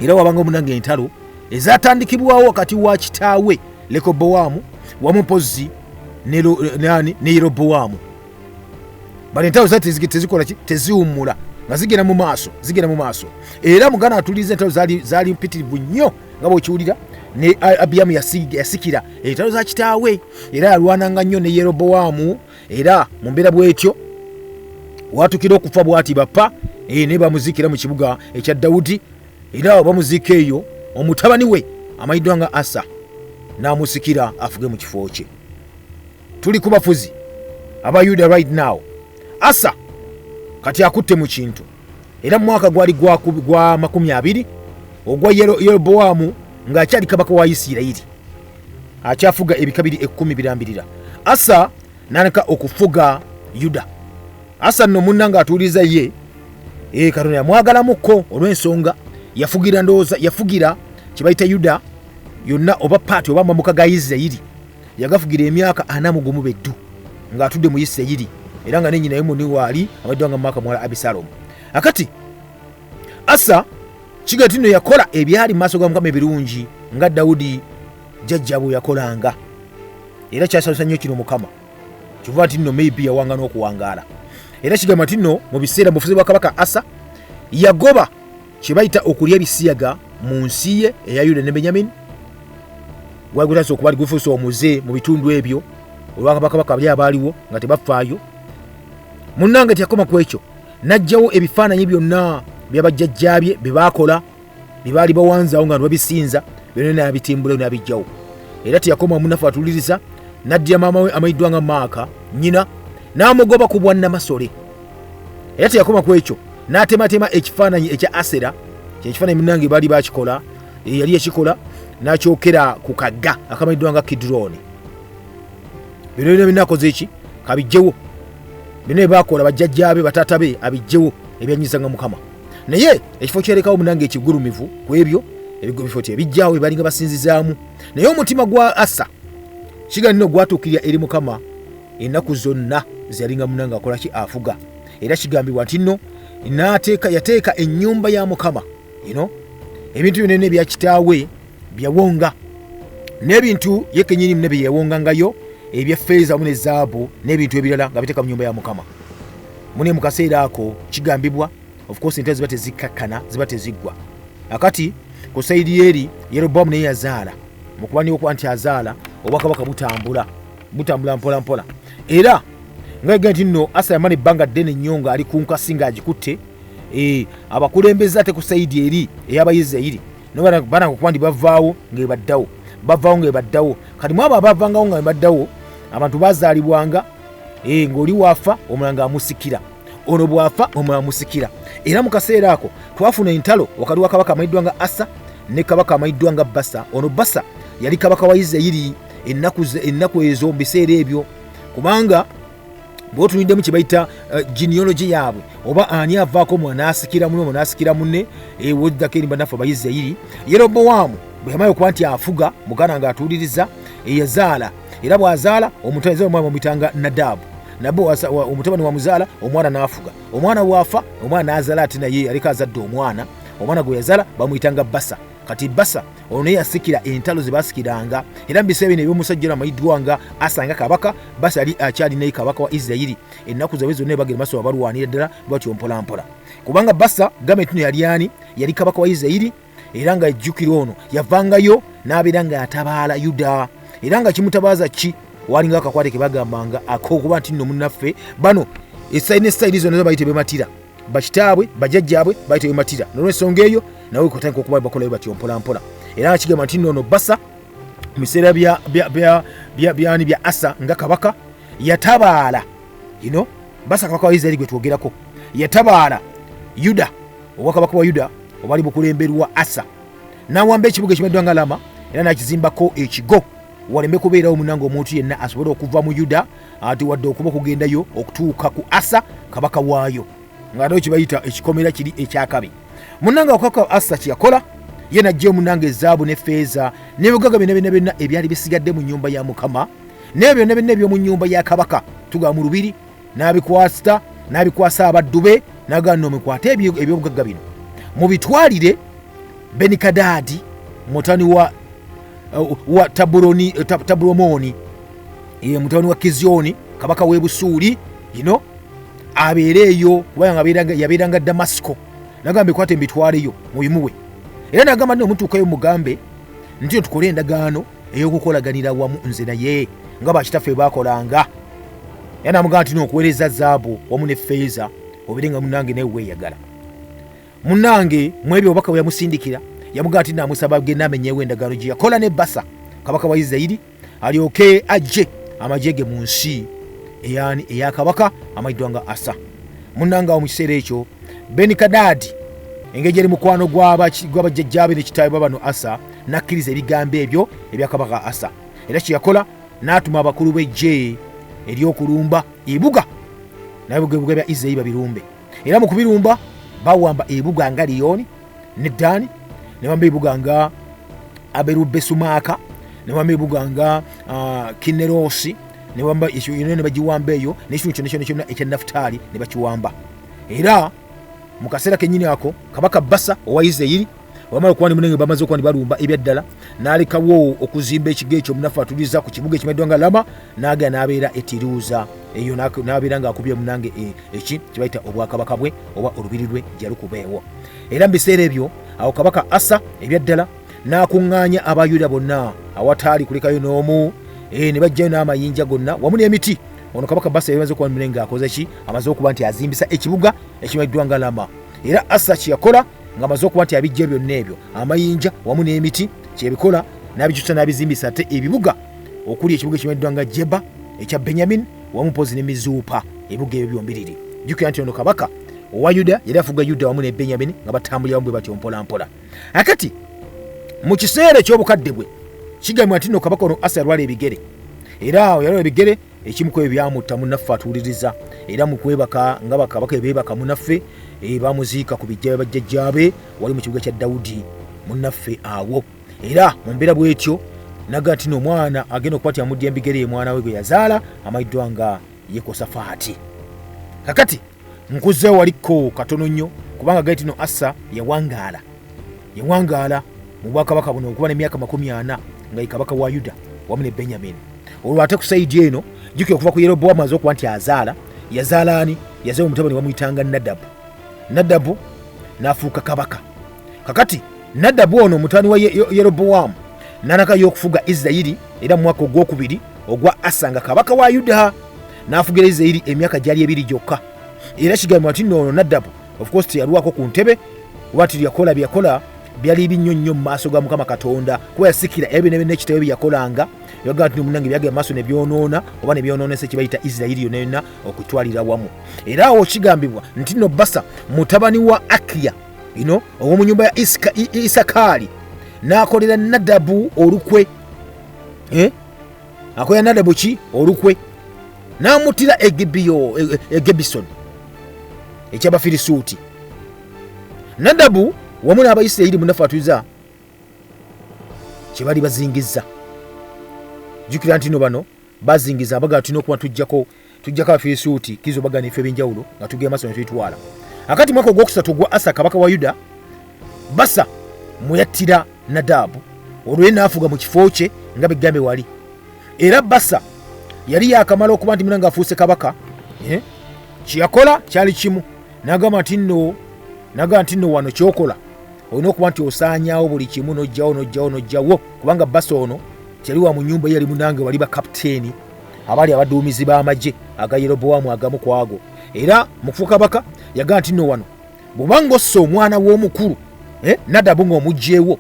era wabanga munnange entalo ezatandikibwawo wakati wa kitaawe Lekobowaamu wamu mpozzi ne Yerobowaamu. Bano entalo zaali tezikola ki, teziwummula, nga zigenda mu maaso, zigenda mu maaso. Era muganda atuliza entalo zaali mpitirivu nnyo nga bw'okiwulira. Ne Abiyamu yasikira entalo za kitaawe, era yalwananga nnyo ne Yerobowaamu. Era mu mbeera bw'etyo watukira okufa bw'ati bapa, ne bamuziikira mu kibuga ekya Dawudi. Era bamuziika eyo, omutabani we amanyiddwa nga Asa n'amusikira afuge mu kifo kye. Tuli ku bafuzi aba Yuda right now. Asa kati akutte mu kintu, era mu mwaka gwali gwa 20 ogwa Yerobowaamu ng'akyali kabaka wa Isirayiri, akyafuga ebika biri 10 birambirira. Asa n'aleka okufuga Yuda. Asa nno munna ng'atuuliza ye, Katonda yamwagalamukko olw'ensonga yafugira, ndowooza yafugira kye bayita Yuda yonna oba paati oba amamuka ga Isirayiri. Yagafugira emyaka 41 beddu ng'atudde mu Isirayiri, era nga nennyina ye muni waali amaddwa nga mwaka muwala Abisalomu. Akati Asa kiga nti nno yakola ebyali mu maaso ga Mukama ebirungi nga Dawudi jjajja bwe yakolanga, era kyasanyusa nnyo kino Mukama, kyova nti nno maybe yawanga n'okuwangaala. Era kigamba nti nno mu biseera mu bufuzi bwa kabaka Asa yagoba kye bayita okulya ebisiyaga mu nsi ye eya Yuda ne Benyamini. Gwali gutandise okuba gufuuse omuze mu bitundu ebyo olwakabakabaka bali abaaliwo nga tebafaayo. Munnange teyakoma ku ekyo, n'aggyawo ebifaananyi byonna byabajjajjaabye bye baakola bye baali bawanzaawo nga babisinza, byonna n'abitimbulayo n'abiggyawo. Era teyakoma, munnaffe atuliriza, n'addira maama we amanyiddwa nga Maaka nnyina n'amugoba ku bwannamasole. Era teyakoma ku ekyo, n'atematema ekifaananyi ekya Asera, kyekifaananyi munnange baali bakikola, yali yakikola n'akyokera ku kagga akamanyiddwa nga Kidurooni. Bino byonna byonna akoze eki, kabijjewo byonna bye baakola bajjajjaabe bataata be, abijjewo ebyanyizanga Mukama. Naye ekifo kyerekawo munange ekigulumivu ku ebyo ebifo tebijjaawo ebalinga basinzizaamu. Naye omutima gwa Asa kiga nno gwatuukirira eri Mukama ennaku zonna zeyalinga munange akola ki, afuga. Era kigambibwa nti nno yateeka ennyumba ya Mukama, ebintu byonna ebya kitaawe byawonga n'ebintu ye kennyini mune bye yawongangayo ebya ffeeza wamu ne zaabu n'ebintu ebirala nga biteeka mu nnyumba ya Mukama. Mune mu kaseera ako kigambibwa, of course entalo ziba tezikkakkana, ziba teziggwa. Akati ku sayidi eri Yerobowaamu naye yazaala, mu kuba okuba nti azaala obwakabaka butambula butambula mpola mpola. Era nga egenda nti nno Asa yamala ebbanga ddene nnyo ng'ali ku nkasi ng'agikutte, abakulembeze ate ku sayidi eri ey'Abayisirayiri bananga okuba nti bavaawo ng'ebaddawo, bavaawo ng'ebaddawo. Kati mu abo abavangawo nga ebaddawo, abantu bazaalibwanga, ng'oli waafa omulala ng'amusikira, ono bw'afa omulala amusikira. Era mu kaseera ako twafuna entalo wakati wa kabaka amanyiddwa nga Asa ne kabaka amanyiddwa nga Basa. Ono Basa yali kabaka wa Isirayiri ennaku ezo mu biseera ebyo, kubanga bw'otunuliddemu kye bayita genealogy yaabwe oba ani avaako mwanaasikira munne mwanaasikira munne, woddako eri bannaffe Abayisirayiri. Yerobowaamu bwe yamala okuba nti afuga muganda ng'atuuliriza, yazaala, era bw'azaala omutabani omwana bamuyitanga Nadabu. Nabo omutabani wamuzaala omwana n'afuga. Omwana bw'afa omwana n'azaala, ate naye yaliko azadde omwana, omwana gwe yazaala bamuyitanga Basa. Kati Basa ono naye yasikira entalo ze baasikiranga. Era mu biseera bino eby'omusajja ono amanyiddwa nga Asa nga kabaka, Basa yali akyali naye kabaka wa Isirayiri ennaku zaabwe zonna, bagenda maaso babalwanira ddala batyo mpola mpola. Kubanga Basa gavumenti no yali ani, yali kabaka wa Isirayiri, era nga ejjukira ono yavangayo n'abeera ng'atabaala Yuda. Era nga kimutabaaza ki, walinga akakwate ke bagambanga ak'okuba nti nno munnaffe bano esayini esayini zonna baali tebematira. Bakitaabwe, bajjajjaabwe baali tebematira nolwensonga eyo, nawe kutandika okuba bakolayo batyo mpolampola. Era nga kigamba nti noono Basa mu biseera byani bya Asa nga kabaka yatabaala ino Basa kabaka wa Isiraeri gwe twogerako yatabaala Yuda, obwakabaka bwa Yuda obwali bukulemberwa Asa, n'awamba ekibuga ekimanyiddwa nga Lama era n'akizimbako ekigo waleme kubeerawo munange omuntu yenna asobole okuva mu Yuda ati wadde okuba okugendayo okutuuka ku Asa kabaka waayo, nga nayo kyebayita ekikomera kiri ekyakabi. Munange akaka Asa kyeyakola ye najja omunange ezaabu ne feeza n'ebigaga byonna byonna byonna ebyali bisigadde mu nnyumba ya Mukama n'ebyo byonna byonna eby'omu nnyumba ya kabaka tugaba mu lubiri, n'abikwasa n'abikwasa abaddu be, n'agamba nno mukwate ebyobugagga bino mubitwalire Benikadaadi mutabani wa Taburomoni, mutabani wa Kiziyoni kabaka w'e Busuuli, ino abeere eyo kubanga yabeeranga Damasiko. Nagamba bikwate mbitwaleyo mubimuwe. Era nagamba nti omutuukayo mugambe nti tukole endagaano ey'okukolaganira wamu nze naye nga bakitaffe bakolanga. Era namugamba nti nokuweereza zaabu wamu ne ffeeza obeere nga munange naye weeyagala. Munange mu ebyo obubaka bwe yamusindikira yamugamba nti namusaba agende amenyewo endagaano gye yakola ne Basa kabaka wa Isirayiri alyoke ajje amagye ge mu nsi eyani eya kabaka amanyiddwa nga Asa. Munange awo mu kiseera ekyo Benikadaadi engeri gyeri mukwano gw'abajjajjaabe ne kitaawe babano Asa n'akkiriza ebigambo ebyo ebya kabaka Asa. Era kye yakola n'atuma abakulu b'eggye ery'okulumba ebibuga n'ebibuga bya Isirayiri babirumbe. Era mu kubirumba bawamba ebibuga nga Liyoni ne Ddaani, ne bawamba ebibuga nga Aberubesumaaka, ne bawamba ebibuga nga Kinneroosi, ne bawamba ekyo yonna ne bagiwamba eyo n'ekitundu kyonna kyonna kyonna ekya Nafutaali ne bakiwamba. Era mu kaseera kennyini ako kabaka Basa owa Isirayiri bamala okuba munenge bamaze okuba balumba ebyaddala, n'alekawo okuzimba ekigo ekyo omunafu atuliza ku kibuga ekimanyiddwa nga Lama, n'agenda n'abeera e Tiruuza eyo, n'abeera ng'akubye munange eki kye bayita obwakabaka bwe oba olubiri lwe gyalukubeewo. Era mu biseera ebyo awo kabaka Asa ebyaddala n'akuŋŋaanya Abayuda bonna awataali kulekayo n'omu, ne bajjayo n'amayinja gonna wamu n'emiti. Ono kabaka Basa yamaze okuba munenge ng'akoze ki, amaze okuba nti azimbisa ekibuga ekimanyiddwa nga Lama. Era Asa kye yakola ng'amaze okuba nti abijja byonna ebyo amayinja wamu n'emiti kyebikola n'abikyusa n'abizimbisa ate ebibuga okuli ekibuga ekimanyiddwa nga Jeba ekya Benyamin wamu mpozi ne Mizupa, ebibuga ebyo byombiriri. Jjukira nti ono kabaka owa Yuda yali afuga Yuda wamu ne Benyamin nga batambulira wamu bwe batyo mpola mpola. Akati mu kiseera eky'obukadde bwe kigambibwa nti nno kabaka ono Asa yalwala ebigere, era awo yalwala ebigere ekimu ku ebyo byamutta munnaffe atuwuliriza. Era mu kwebaka nga bakabaka ebeebaka munnaffe bamuziika ku bijja bya bajjajjaabe wali mu kibuga kya Dawudi munnaffe awo. Era mu mbeera bw'etyo naga nti n'omwana agenda okuba nti amudya ebigere ye mwana we gwe yazaala amanyiddwa nga Yekosafaati. Kakati nkuzeewo waliko katono nnyo kubanga gali tino Asa yawangaala mu bwakabaka buno okuba n'emyaka 40 nga ye kabaka wa Yuda wamu ne Benyamin. Olwo ate ku sayidi eno jjukira okuva ku Yerobowamu amaze okuba nti azaala, yazaala ani? Yazaala omutabani bamuyitanga Nadabu. Nadabu n'afuuka kabaka. Kakati Nadabu ono mutabani wa Yerobowamu n'alakayo okufuga Isirayiri, era mu mwaka ogwokubiri ogwa Asa nga kabaka wa Yuda n'afugira Isirayiri emyaka gyali ebiri gyokka. Era kigambibwa nti nno ono Nadabu of course teyalwako ku ntebe, kuba nti yakola bye yakola byali binnyo nnyo mu maaso ga Mukama Katonda, kuba yasikira ebyo byonna ekitabo bye yakolanga yagamba nti munange byagenda maaso ne byonoona oba ne byonoonesa ekibayita Isirayiri yonna yonna okutwalira wamu. Era awo kigambibwa nti nno Basa mutabani wa Akiya ino ow'omu nnyumba ya Isakaali n'akolera Nadabu olukwe, akolera Nadabu ki olukwe, n'amuttira e Gebisoni eky'Abafirisuuti. Nadabu wamu n'Abayisirayiri munnaffe atuliza kye bali bazingizza. Jjukira nti no bano bazingiza abaga tulina okuba tujjako Abafirisuuti kizo bagana ebifo ebyenjawulo nga tugenda maaso ne tubitwala. Akati mwaka ogwokusatu ogwa Asa kabaka wa Yuda, Basa mwe yattira Nadabu, olwo ye n'afuga mu kifo kye nga begambe wali. Era Basa yali yakamala okuba nti muna ng'afuuse kabaka, kye yakola kyali kimu, n'agamba nti nno wano kyokola olina okuba nti osaanyaawo buli kimu n'ojjawo n'ojjawo n'ojjawo, kubanga Basa ono teyali wa mu nnyumba ye, yali munange wali bakapiteeni abaali abaduumizi b'amagye aga Yerobowamu agamu ku ago. Era mu kufuuka kabaka Yagamba nti nno wano bw'oba ng'ossa omwana w'omukulu Nadabu ng'omuggyeewo,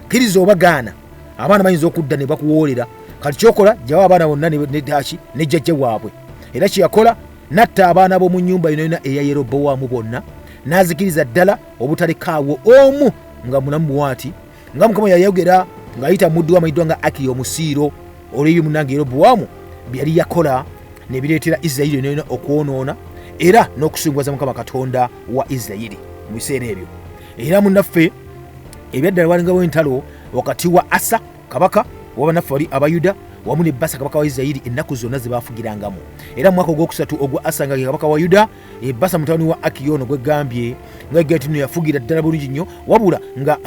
kkiriza oba gaana, abaana bayinza okudda ne bakuwoolera. Kati kyokola jjawo abaana bonna ne daki ne jjajja waabwe. Era kyeyakola n'atta abaana b'omu nnyumba yonna yonna eya Yerobowaamu bonna, n'azikiriza ddala obutalekaawo omu nga mulamu bw'ati, nga Mukama yayogera ng'ayita muddu we amanyiddwa nga Akiya Omusiiro, olw'ebyo munnange Yerobowaamu bye yali yakola ne bireetera Isirayiri yonna yonna okwonoona era n'okusunguwaza Mukama Katonda wa Isirayiri mu biseera ebyo. Era munnaffe ebyaddala walingawo entalo wakati wa Asa kabaka wabannaffe wali Abayuda wamu ne Basa kabaka wa Isirayiri ennaku zonna ze baafugirangamu. Era mu mwaka ogwokusatu ogwa Asa nga ye kabaka wa Yuda, Basa mutabani wa Akiya ono gwegambye nga egga nti yafugira ddala bulungi nnyo, wabula nga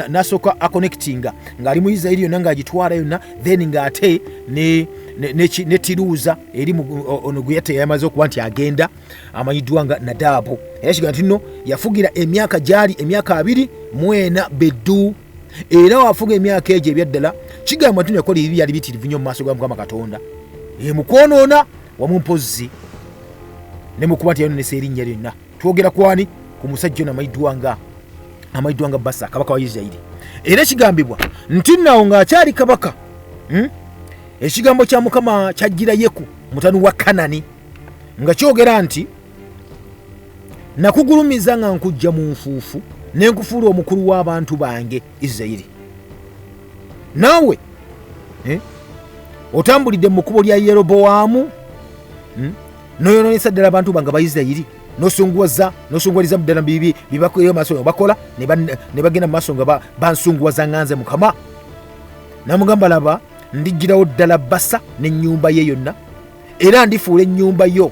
nasooka aconnectinga ng'ali mu Isirayiri yonna ng'agitwala yonna, then ng'ate ne Tiruuza eri ono gwe yatta yamaze okuba nti agenda amanyiddwa nga Nadaabu. Era kiga nti nno yafugira emyaka gyali emyaka 24 beddu. Era wafuga emyaka egyo ebyaddala kigambwa nti yakola ebibi byali bitirivu nnyo mu maaso ga Mukama Katonda, mu kwonoona wamu mpozzi ne mu kuba nti yayononesa erinnya lyonna. Twogera kwani? Ku musajja ono amanyiddwa nga Basa kabaka wa Isirayiri. Era kigambibwa nti nnawo ng'akyali kabaka, Ekigambo kya Mukama kyajjira Yeku mutani wa Kanani nga kyogera nti, nakugulumiza nga nkujja mu nfuufu ne nkufuula omukulu w'abantu bange Isirayiri. Naawe otambulidde mu kkubo lya Yerobowaamu, Noyononesa ddala abantu bange Abaisirayiri, nosunguwaliza ddala bibi byebakolera maaso nga bakola ne bagenda mu maaso nga bansunguwaza nga nze Mukama. Namugamba, laba, ndigirawo ddala Basa n'ennyumba ye yonna, era ndifuula ennyumba yo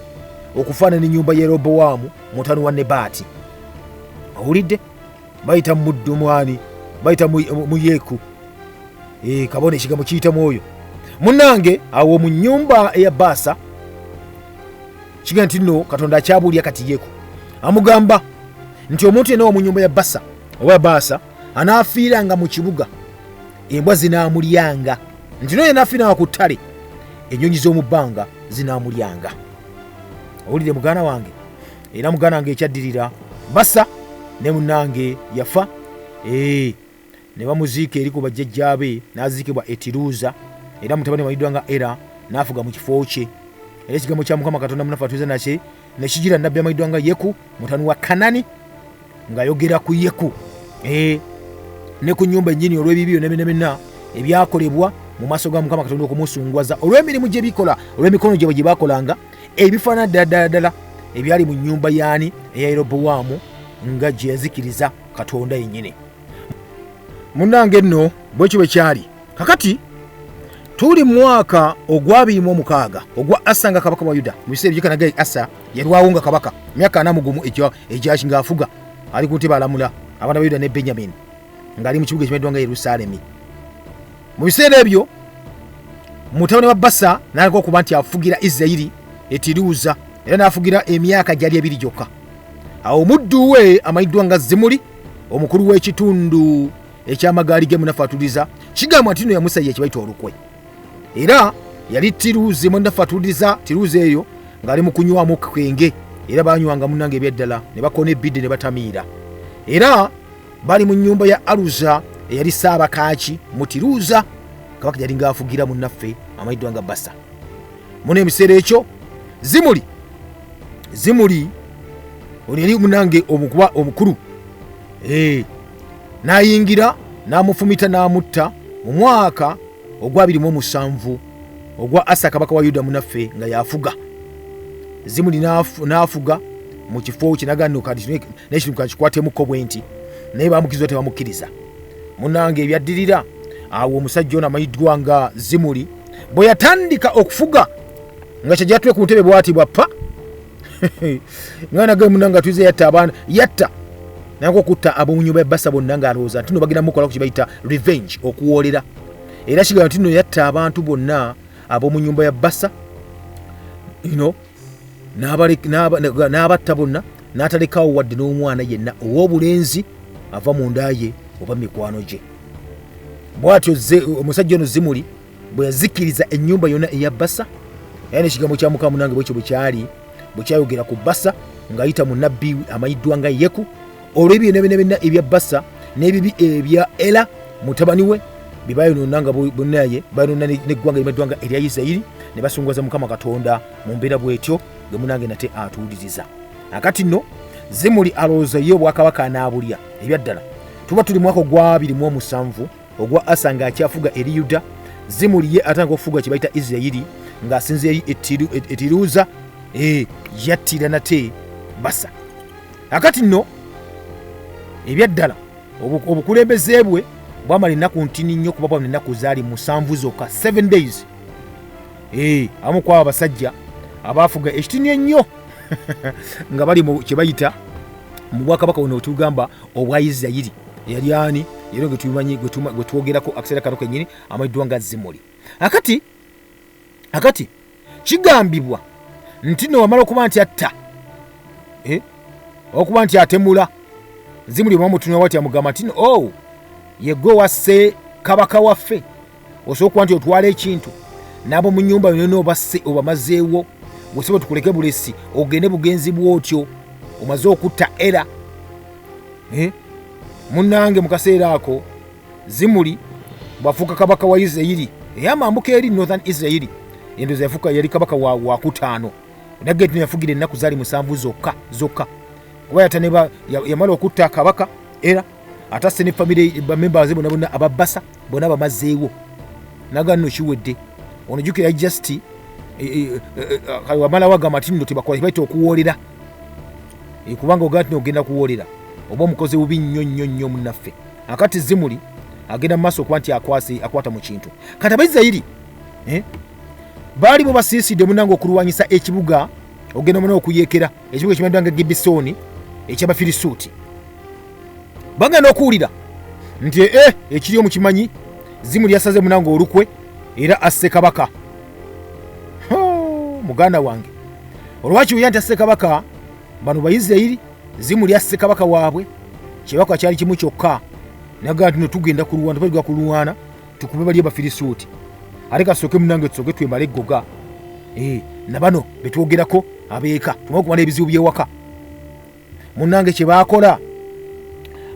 okufaanana ennyumba ya Yerobowaamu mutani wa Nebaati. Owulidde? Bayita muddu mwani, bayita mu Yeeku. Kabona ekigambo kiyita mwoyo munnange. Awo mu nnyumba eya Baasa kiga nti nno Katonda akyabuulya kati Yeeku amugamba nti omuntu yenna wa mu nnyumba ya Basa oba Baasa anaafiiranga mu kibuga, embwa zinaamulyanga, nti noyo anaafiiranga ku ttale, ennyonyi z'omu bbanga zinaamulyanga. Owulire muganda wange? Era muganda wange ekyaddirira, Basa ne munnange yafa, ne bamuziika eri ku bajjajjaabe, n'aziikibwa e Tiruuza. Era mutabani wayiddwa nga Era n'afuga mu kifo kye. Era ekigambo kya Mukama Katonda munaffe atuuza nakye ne kigira nabbi amayiddwa nga Yeku mutani wa Kanani ng'ayogera ku Yeku ne ku nnyumba ennyini, olw'ebibi byonna byonna byonna ebyakolebwa mu maaso ga Mukama Katonda okumusungwaza, olw'emirimu gye bikola, olw'emikono gyabwe gye bakolanga ebifaanana ddala ddala ddala ebyali mu nnyumba yaani eya Yerobowaamu nga gye yazikiriza Katonda yennyini. Munnange nno bwekyo bwe kyali. Kakati tuli mu mwaka ogwa 26 ogwa Asa nga kabaka wa Yuda. Mu biseera ebyekanagaye Asa yalwawo nga kabaka myaka 41 egyaki ng'afuga, ali ku ntebe alamula abaana ba Yuda ne Benyamini, ng'ali mu kibuga ekimanyiddwa nga Yerusaalemi. Mu biseera ebyo mutabani wa Basa n'aleka okuba nti afugira Isirayiri etiruuza, era n'afugira emyaka gyali 2 gyokka. Awo omuddu we amanyiddwa nga Zimuli, omukulu w'ekitundu ekyamagaali ge munaffe atuliza, kigambwa nti no yamusayiya ekibayita olukwe. Era yali Tiruuzi munaffe atuliza Tiruuzi eyo ng'ali mu kunywamu kenge, era banywanga munnange ebyaddala ne bakona ebidde ne batamiira. Era bali mu nnyumba ya Aluza eyali Ssaabakaaki mu Tiruuza, kabaka gyali ng'afugira munnaffe amanyiddwa nga Basa. Muno ebiseera ekyo Zimuli ono yali munange omukuba omukulu, n'ayingira n'amufumita n'amutta mu mwaka ogwa 27 ogwa Asa kabaka wa Yuda munaffe nga yafuga. Zimuli n'afuga mu kifo kye, nagano kati n'ekintu kakikwatemuko bwe nti, naye bamukkiriza tebamukkiriza. Munange ebyaddirira awo omusajja ono amanyiddwa nga Zimuli bwe yatandika okufuga nga kyajja atule ku ntebe bwati bwappa nga nage munange atuize yatta abaana, yatta nako okutta ab'omu nyumba ya Basa bonna, ng'alowooza nti no bagenda mukola ku kibayita revenge, okuwoolera. Era kigamba nti no yatta abantu bonna ab'omu nyumba ya Basa n'abatta bonna, n'atalekawo wadde n'omwana yenna ow'obulenzi ava mu nda ye oba mikwano gye. Bw'atyo omusajja ono Zimuli bwe yazikiriza ennyumba yonna eya Basa. Era n'ekigambo kya Mukama munange bwekyo bwe kyali bwe kyayogera ku Basa Ng'ayita mu nabbi amanyiddwa nga Yeku, olw'ebyo byonna byonna ebya Basa n'ebibi ebya Ela mutabani we bye bayonoona, nga bonnaye bayonoona n'eggwanga erimanyiddwa nga erya Isirayiri, ne basunguwaza Mukama Katonda mu mbeera bw'etyo. Gwe munange nate atuwuliriza akati nno, Zimuli alowooza ye obwakabaka anaabulya. Ebyaddala tuba tuli mwaka ogwa 27 ogwa Asa ng'akyafuga eri Yuda. Zimuli ye atandika okufuga kye bayita Isirayiri ng'asinze eri Etiruuza. Yattira nate Basa. Akati nno ebyaddala obukulembeze bwe bwamala ennaku ntini nnyo, kuba bwamala ennaku zaali 7 zokka, 7 days. Abamu kwabo abasajja abaafuga ekitini ennyo nga bali mu kye bayita mu bwakabaka buno tugamba obwa Isirayiri yali ani? Era gwe tumanyi, gwe twogerako akaseera kano kennyini, amanyiddwa nga Zimuli. Akati kigambibwa nti nno wamala okuba nti atta, okuba nti atemula Zimuli, bamutunula bwati, amugamba nti, "Oh, yegwe wasse kabaka waffe, osobola okuba nti otwala ekintu n'abo mu nnyumba yonna obasse obamazeewo, gwesibe tukuleke bulesi ogende bugenzi bwotyo omaze okutta era." Munnange, mu kaseera ako Zimuli bwafuuka kabaka wa Isirayiri eyamambuka eri Northern Isirayiri, endoza yafuuka yali kabaka wakutaano. Nagge nti yafugira ennaku zaali 7 zokka zokka, kuba yataneba yamala okutta kabaka era atasse ne famire bamembers bonna bonna ababasa bonna bamazeewo, naga nno kiwedde. Ono jjukira just wamala wagamba nti nno tebakola kibaita okuwoolera, kubanga ogaa nti ogenda kuwoolera oba omukozi bubi nnyo nnyo nnyo. Munnaffe akati Zimuli agenda mu maaso okuba nti akwata mu kintu. Kati Abaisirayiri baali bo basiisidde munange okulwanyisa ekibuga, ogenda muna okuyeekera ekibuga ekimanyiddwa nga Gibisooni eky'Abafirisuuti. Bagenda okuwulira nti ekiri omukimanyi Zimuli yasaze munange olukwe era asse kabaka. Muganda wange, olwakiwulira nti asse kabaka, bano Baisirayiri, Zimuli asse kabaka waabwe, kyebakola kyali kimu kyokka, nagaa nti no tugenda kulwana, tubaliga kulwana tukube bali Abafirisuuti, ate kasooke munange tusooke twemale eggoga nabano betwogerako abeeka, tumale okumala ebizibu byewaka. Munange, kyebakola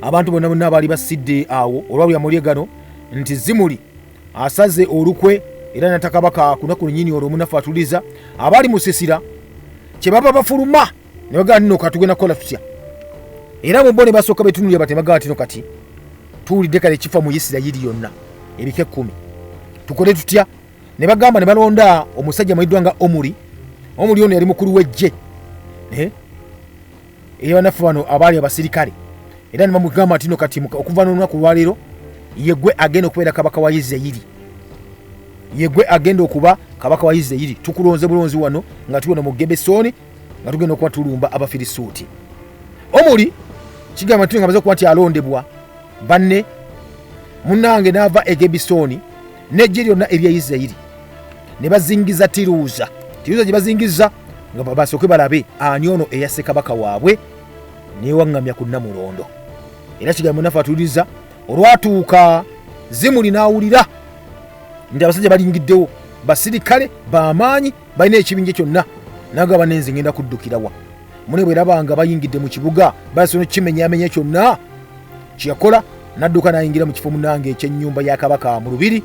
abantu bonna bonna abaali basidde awo olwabuli amawulire gano nti Zimuli asaze olukwe era natta kabaka ku lunaku lunyini olwo, omunafu atuliza abaali musisira kyebaba bafuluma ne bagamba nno katugenda kukola tutya? Era mu bo ne basooka betunulira bati, bagamba nti no kati tuwulidde kale kifa mu Isirayiri yonna ebika 10, tukole tutya? Ne bagamba ne balonda omusajja amanyiddwa nga Omuli. Omuli ono yali mukulu w'eggye era bannaffe bano abaali abasirikale, era ne bamugamba nti no kati okuva n'olunaku lwaleero yegwe agenda okubeera kabaka wa Isirayiri, yegwe agenda okuba kabaka wa Isirayiri, tukulonze bulonzi wano nga tuli wano mu Gebesooni nga tugenda okuba tulumba Abafirisuuti. Omuli kigamba nti nga amaze okuba nti alondebwa banne, munnange, n'ava e Gebisooni n'eggye lyonna erya Isirayiri ne bazingiza Tiruuza. Tiruuza gye bazingiza nga basooke balabe ani ono eyasse kabaka waabwe newaŋŋamya ku Namulondo. Era kigambo naffe atuliza, olwatuuka Zimuli n'awulira nti abasajja balingiddewo, basirikale bamaanyi, balina ekibinja kyonna, nagaba nenze ngenda kuddukirawa mune. Bweraba nga bayingidde mu kibuga basobola kimenyamenya kyonna, kyeyakola nadduka nayingira mu kifo munange ekyennyumba ya kabaka mu lubiri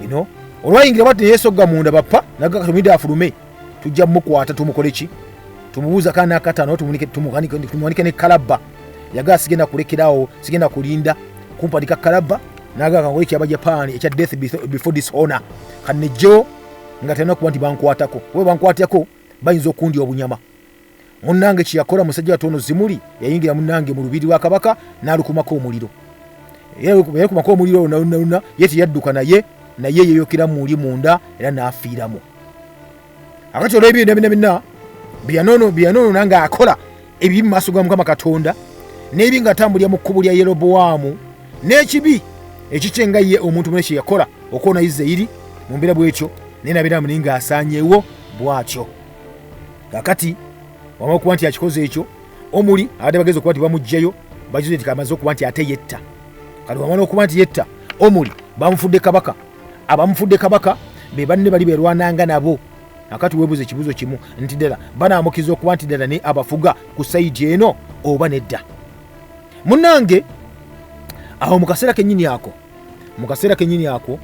ino. Olwayingira bwati neyesogga munda bappa, nagatumidde afulume, tujja mukwata tumukole ki, tumubuuza kana akataano, tumuwanike ne kalabba. Yagaa sigenda kulekerawo, sigenda kulinda kumpanika kalabba, nagaa kankole ekyabajapaani ekya death before dishonor, kanejjewo nga talina kuba nti bankwatako, kuba bankwatako bayinza okundya obunyama. Munnange, kyeyakola musajja watu ono Zimuli, yayingira munnange mu lubiri lwa kabaka n'alukumako omuliro. Yalukumako omuliro olwo, ye teyadduka, naye yeyokera muli munda era n'afiiramu. Akati olw'ebyo byonna byonna byeyanoonona ng'akola ebibi mu maaso ga Mukama Katonda, n'ebi ng'atambulira mu kkubo lya Yerobowaamu, n'ekibi ekikye nga ye omuntu mune kye yakola okwona Isirayiri mu mbeera bw'etyo, naye nabeera muni ng'asaanyeewo bw'atyo. Kakati wamala okuba nti akikoze ekyo, Omuli abadde bagezi okuba nti bamuggyayo, bakizude nti kamaze okuba nti ate yetta. Kati wamala okuba nti yetta, Omuli bamufudde kabaka. Abamufudde kabaka be banne bali berwananga nabo. Akati weebuuza ekibuuzo kimu nti ddala banaamukkiriza okuba nti ddala naye abafuga ku sayidi eno oba nedda? Munnange awo mu kaseera kennyini ako, mu kaseera kennyini ako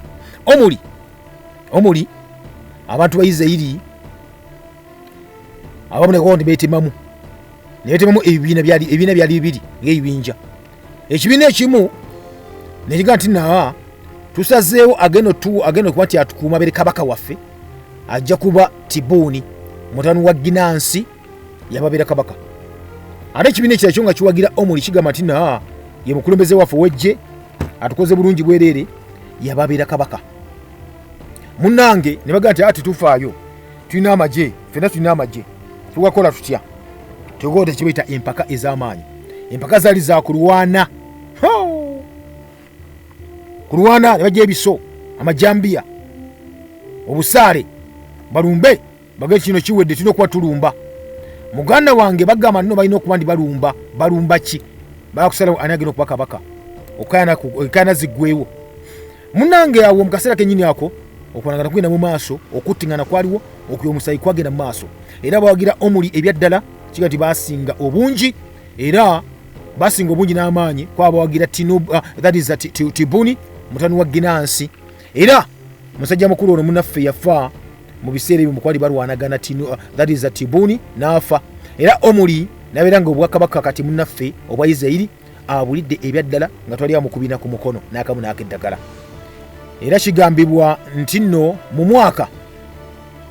omuli omuli abantu ba Isiraeri abamu nekuba nti beetemamu, ne beetemamu ebibiina byali ebibiina byali bibiri ng'ebibinja. Ekibiina ekimu nekiga nti naa tusazeewo agenda otu agenda okuba nti atukuuma abeere kabaka waffe ajja kuba Tibuuni mutanu wa Ginansi yababeera kabaka. Ate ekibiina ekirala kyo nga kiwagira Omuli kigamba nti naa ye mukulembeze waffe ow'eggye atukoze bulungi bwereere yababeera kabaka. Munnange ne bagamba nti ati tufaayo tulina amagye ffenna tulina amagye tugakola tutya? Tugoda kyebayita empaka ez'amaanyi. Empaka zaali za kulwana kulwana ne bajja ebiso amajambiya obusaale balumbe bagee kino kiwedde tulina okuba tulumba. Muganda wange bagamba nno balina okuba nti balumba balumba ki bakusalawo ani agenda okuba kabaka okayana ziggwewo. Munange awo mu kaseera kennyini ako okulangana kugenda mu maaso, okuttingana kwaliwo, okuya omusayi kwagenda mu maaso, era bawagira Omuli ebyaddala kiga nti basinga obungi, era basinga obungi n'amaanyi kwa bawagira that is Tibuni mutani wa Ginansi. Era musajja mukulu ono munaffe yafa mu biseera ebyo mukwali balwanagana that is Tibuni n'afa, era Omuli nabeera nga obwakabaka kati munnaffe obwa Isiraeri abulidde ebyaddala nga twali amukubina ku mukono n'akamu n'akeddagala. Era kigambibwa nti nno mu mwaka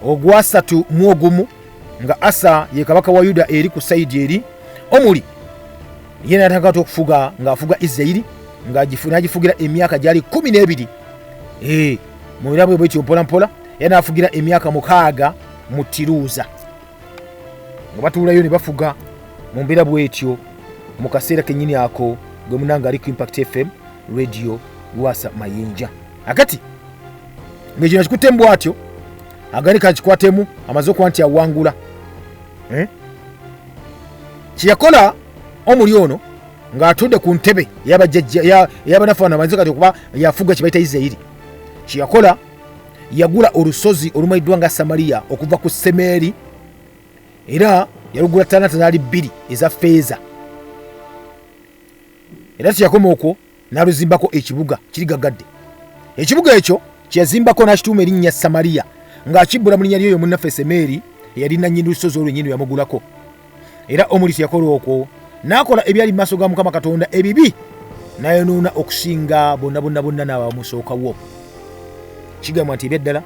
ogwasatu mu ogumu nga Asa ye kabaka wa Yuda eri ku sayidi eri, Omuli ye n'atandika okufuga ng'afuga Isiraeri n'agifugira emyaka gyali 12. Mu birabo bwetyo mpola mpola era n'afugira emyaka 6 mu Tiruuza nga batuulayo ne bafuga mu mbeera bwetyo mu kaseera kennyini ako gwe munanga ali ku Impact FM Radio Lwasa Mayinja. Akati ng'ekino akikuttemu bw'atyo agani kakikwatemu amaze okuba nti awangula kyeyakola Omuli ono ng'atudde ku ntebe y'abanafu bano kati okuba yafuga kye bayita Isiraeri, kyeyakola yagula olusozi olumanyiddwa nga Samaliya okuva ku Semeeri, era yalugula talanta zaali 2 eza ffeeza. Era kyeyakoma okwo n'aluzimbako ekibuga kiri gagadde. Ekibuga ekyo kyeyazimbako n'akituuma erinnya Samaliya ng'akibbula mu linnya ly'oyo munnaffe Semeeri eyali nannyini lusozi olwo yennyini yamugulako. Era Omuli teyakola okwo, n'akola ebyali mu maaso ga Mukama Katonda ebibi, n'ayonoona okusinga bonna bonna bonna n'abamusookawo. Kigambwa nti ebyaddala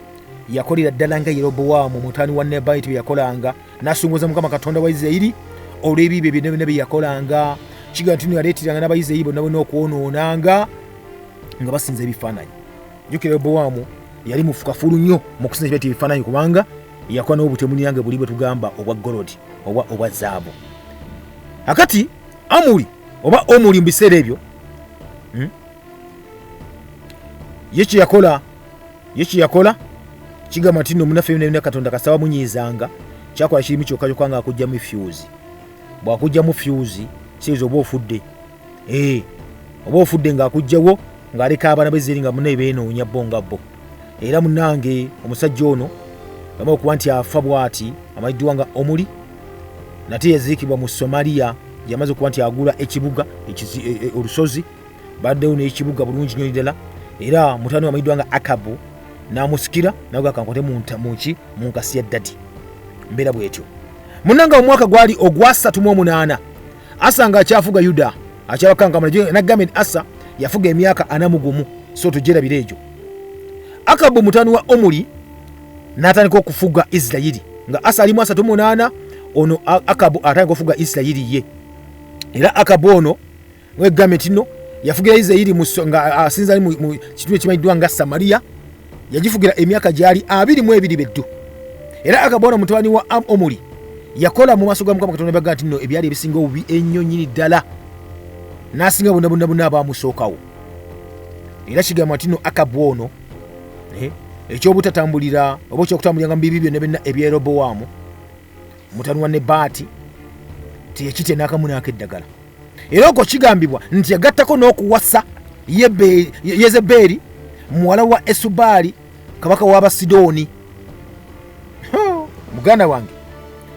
yakolera ddala nga Yerobowaamu mutaani wa Nebayiti bye yakolanga, n'asunguwaza Mukama Katonda wa Isirayiri olw'ebibi byonna byonna bye yakolanga. Kigambwa nti yaleeteranga n'Abayisirayiri bonna bonna okwonoonanga nga basinza ebifaananyi. Jjukira Yerobowaamu yali mufukafulu nnyo mu kusinza ekibaita ebifaananyi, kubanga yakola n'obutemu nyange buli bwe tugamba obwa golodi oba obwa zaabu. Akati Amuli oba Omuli mu biseera ebyo ye kyeyakola kigamba nti nno munnaffe byonna Katonda kasaba munyiizanga, kyakola kirimu kyokka kyokka ng'akugyamu fyuzi. Bw'akugyamu fyuzi kitegeeza oba ofudde. Oba ofudde ng'akugyawo ng'aleka abaana b'Isiraeri nga munne beenoonya bo nga bo. Era munnange omusajja ono bama okuba nti afa bw'ati amanyiddwa nga Omuli, nate yaziikibwa mu Somaliya yamaze okuba nti agula ekibuga olusozi baddewo n'ekibuga bulungi nnyo ddala. Era mutani amanyiddwa nga Akabu n'amusikira naga kankwate mu nkasi ya ddadi. Mbeera bw'etyo munnange. Mu mwaka gwali ogwasatu mu omunaana Asa ng'akyafuga Yuda akyabakankamula, nagambye nti Asa yafuga emyaka 41, so tugyerabira egyo. Akabu mutani wa Omuli n'atandika okufuga Isirayiri nga Asa ali mu 38, ono Akabu atandika okufuga Isirayiri ye. Era Akabu ono wegambye nti nno yafugira Isirayiri nga asinza ali mu kitundu ekimanyiddwa nga Samaliya, yagifugira emyaka gyali 22 beddu. Era Akabu ono mutabani wa Omuli yakola mu maaso ga Mukama Katonda baga nti nno ebyali ebisinga obubi ennyo nnyini ddala, n'asinga bonna bonna bonna abaamusookawo. Era kigambwa nti nno Akabu ono ekyobutatambulira oba ekyokutambuliranga mu bibi byonna byonna ebya Yerobowaamu mutani wa Nebaati teyakitya n'akamu n'akeddagala. Era okwo kigambibwa nti yagattako n'okuwasa Yezebeeri muwala wa Esubaali kabaka w'Abasidooni. Muganda wange,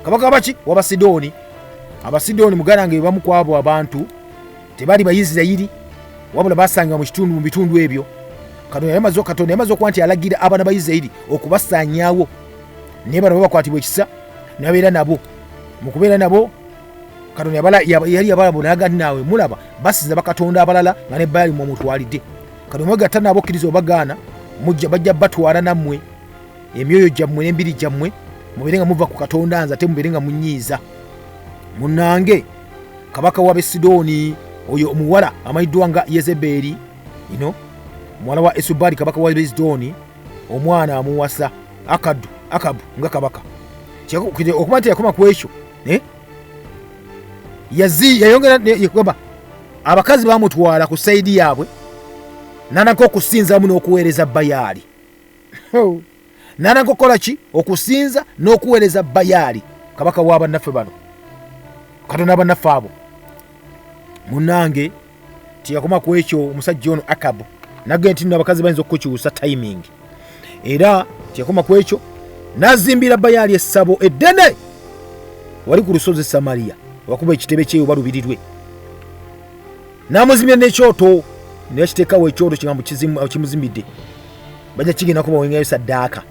kabaka wabaki? W'Abasidooni. Abasidooni, muganda wange, bamu ku abo abantu tebaali Bayisirayiri, wabula basangibwa mu kitundu, mu bitundu ebyo. Katonda yamaze okuba nti alagira abaana ba Isirayiri okubasaanyaawo, naye bano babakwatibwa ekisa ne babeera nabo. Mu kubeera nabo, Katonda yali yabalabula naga nti, naawe mulaba basinza bakatonda abalala nga ne Baali mwomutwalidde. Katonda mwegatta nabo, okkiriza obagaana, mujja bajja batwala nammwe emyoyo gyammwe n'embiri gyammwe, mubeere nga muva ku Katonda nze, ate mubeere nga munyiiza. Munnange, kabaka wa Besidooni oyo omuwala amanyiddwa nga Yezebeeri, ino muwala wa Esubaali kabaka wa Besidooni, omwana amuwasa Akadu, Akabu nga kabaka. Okuba nti yakoma ku ekyo, yayongera yagamba abakazi bamutwala ku side yaabwe, nanaka okusinzamu n'okuweereza Bayaali. Nanaka okukola ki? Okusinza n'okuweereza Bayaali, kabaka w'abannaffe bano, Katonda abannaffe abo. Munnange, teyakoma ku ekyo. Omusajja ono Akabu nagenda nti nno abakazi bayinza okukukyusa timing. Era teyakoma ku ekyo, n'azimbira Bayaali essabo eddene wali ku lusozi Samaliya, wakuba ekitebe kye oba lubiri lwe, n'amuzimbira n'ekyoto, naye kiteekawo ekyoto kigambo kimuzimbidde, bajja kigenda kubawengayo saddaaka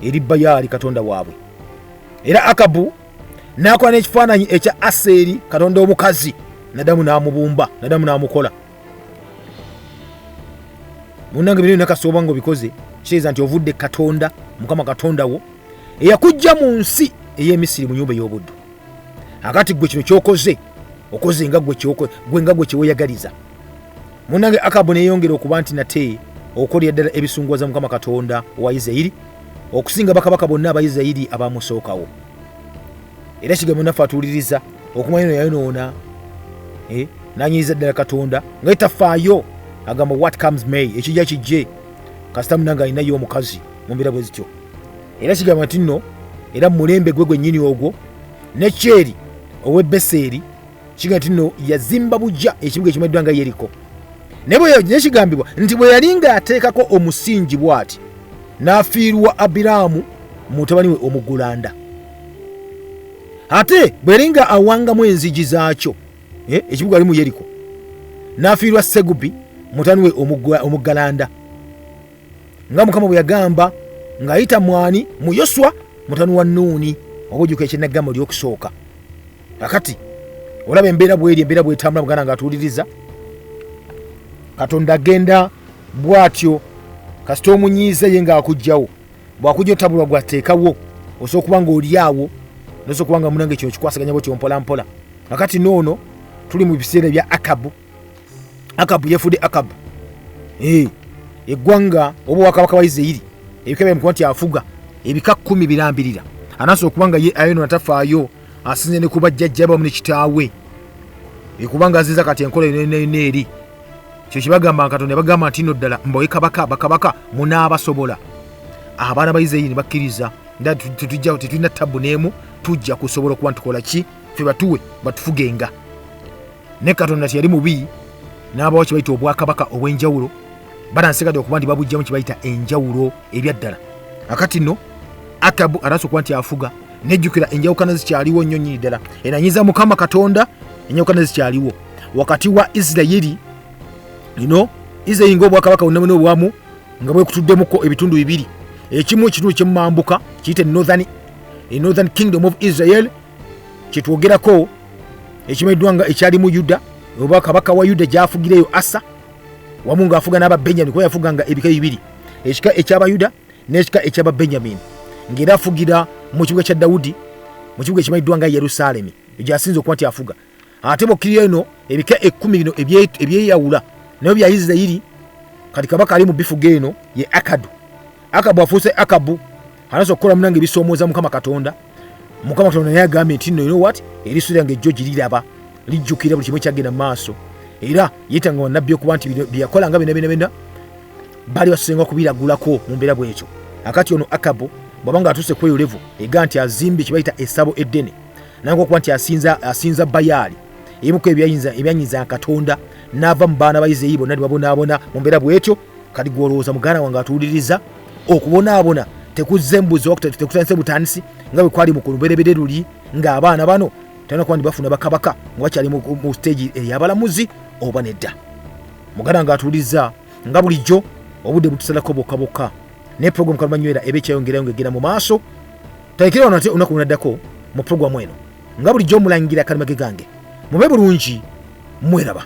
eri Bayaali katonda waabwe. Era Akabu n'akola n'ekifaananyi ekya Aseeri katonda omukazi, naddamu n'amubumba, naddamu n'amukola. Munnange, bino byonna kasooba nga obikoze, kitegeeza nti ovudde Katonda, Mukama Katonda wo, eyakujja mu nsi ey'Emisiri mu nyumba ey'obuddu. Akati gwe kino kyokoze, okoze nga gwe nga gwe kyeweeyagaliza. Munnange, Akabu neyongera okuba nti nate okukolera ddala ebisunguwaza Mukama Katonda wa Isirayiri okusinga bakabaka bonna aba Isirayiri abamusookawo. Era kigambo naffe atuwuliriza okumanya eno yayonoona, nanyiriza ddala Katonda nga etafaayo, agamba what comes may, ekijja kijje, kasita munange alinayo omukazi mu mbeera bwe zityo. Era kigamba nti nno era mu mulembe gwe gwennyini ogwo ne Kyeri ow'e Beseeri, kigamba nti nno yazimba bujja ekibuga ekimanyiddwa nga Yeriko. Naye nekigambibwa nti bwe yali ng'ateekako omusingi bw'ati, n'afiirwa Abiraamu mutabani we omuggulanda. Ate bwe yali nga awangamu enzigi zaakyo, ekibuga ali mu Yeriko, n'afiirwa Segubi mutabani we omuggalanda, nga Mukama bwe yagamba ng'ayita mwani mu Yoswa mutabani wa Nuuni, oba ojjuka ekyenagamba lyokusooka. Kakati olaba embeera bweri, embeera bwetambula, muganda nga atuwuliriza, Katonda agenda bw'atyo, kasita omunyiiza ye ng'akugjawo, bw'akujja otabulwa gwateekawo, osobola okuba nga oli awo, nosobola okuba nga munange kino kikwasaganya bwetyo mpola mpola. Kakati noono tuli mu biseera bya Akabu. Akabu yefudde Akabu, eggwanga oba obwakabaka bwa Isirayiri, ebika byamukuba nti afuga ebika 10 birambirira. Anasobola okuba nga ye ayonona tafaayo, asinze ne ku bajjajja bamu ne kitaawe, ekubanga aziza kati enkola yonna eri kyo kyebagamba. Katonda bagamba nti nno ddala mbawe kabaka, bakabaka munaabasobola. Abaana ba Isirayiri ne bakkiriza, tetulina tabu n'emu, tujja kusobola okuba ntukola ki, ffe batuwe batufugenga. Ne Katonda teyali mubi, n'abawa kye bayita obwakabaka obw'enjawulo, batansigadde okuba nti babugjamu kye bayita enjawulo ebyaddala. Akati nno Akabu atandise okuba nti afuga, nejjukira enjawukana zikyaliwo nnyo nnyini ddala, enanyiza Mukama Katonda. Enjawukana zikyaliwo wakati wa Isirayiri ino, Isirayiri ng'obwakabaka bwonna bwonna obwamu nga bwekutuddemuko ebitundu bibiri, ekimu ekitundu kyemumambuka kiyite Northern Kingdom of Israel, kyetwogerako ekimanyiddwa nga ekyalimu Yuda, oba kabaka wa Yuda gyafugireyo Asa, wamu ng'afuga n'Ababenyamini, kuba yafuganga ebika bibiri, ekika eky'Abayuda n'ekika eky'Ababenyamini, ng'era afugira mu kibuga kya Dawudi, mu kibuga ekimanyiddwa nga Yerusaalemi, gyasinze okuba nti afuga. Ate bw'okkirira eno ebika 10 bino ebyeyawula nabyo bya Isirayiri, kati kabaka ali mu bifuga eno ye Akadu. Akabu afuuse Akabu, anasobola okukola munange ebisoomooza Mukama Katonda. Mukama Katonda naye agambye nti nno, you know what, eriiso lyange ejjo giriraba, lijjukira buli kimu ekyagenda mu maaso. Era yeetanga bannabbi okuba nti bye yakolanga byonna byonna byonna baali basenga kubiragulako mu mbeera bw'etyo. Akati ono Akabu bw'aba nga atuuse ku eyo level ega nti azimbye kye bayita essabo eddene, nanga okuba nti asinza Bayaali, ebimu ku ebyanyiza Katonda, n'ava mu baana ba Isirayiri bonna ne babonaabona mu mbeera bw'etyo. Kati gw'olowooza, muganda wange atuwuliriza, okubonaabona Tekuzze mbuzi, tekutandise butandisi nga bwe kwali mu kuluberebere luli, ng'abaana bano talina kuba nti bafuna bakabaka nga bakyali mu stage ey'abalamuzi oba nedda. Muganda nga atuuliza nga bulijjo, obudde butusalako bokka bokka, naye program Kalumanywera eba ekyayongerayo ng'egenda mu maaso. Talekera wano ate olunaku lunaddako mu programu eno. Nga bulijjo, omulangira Kalimage gange, mube bulungi, mweraba.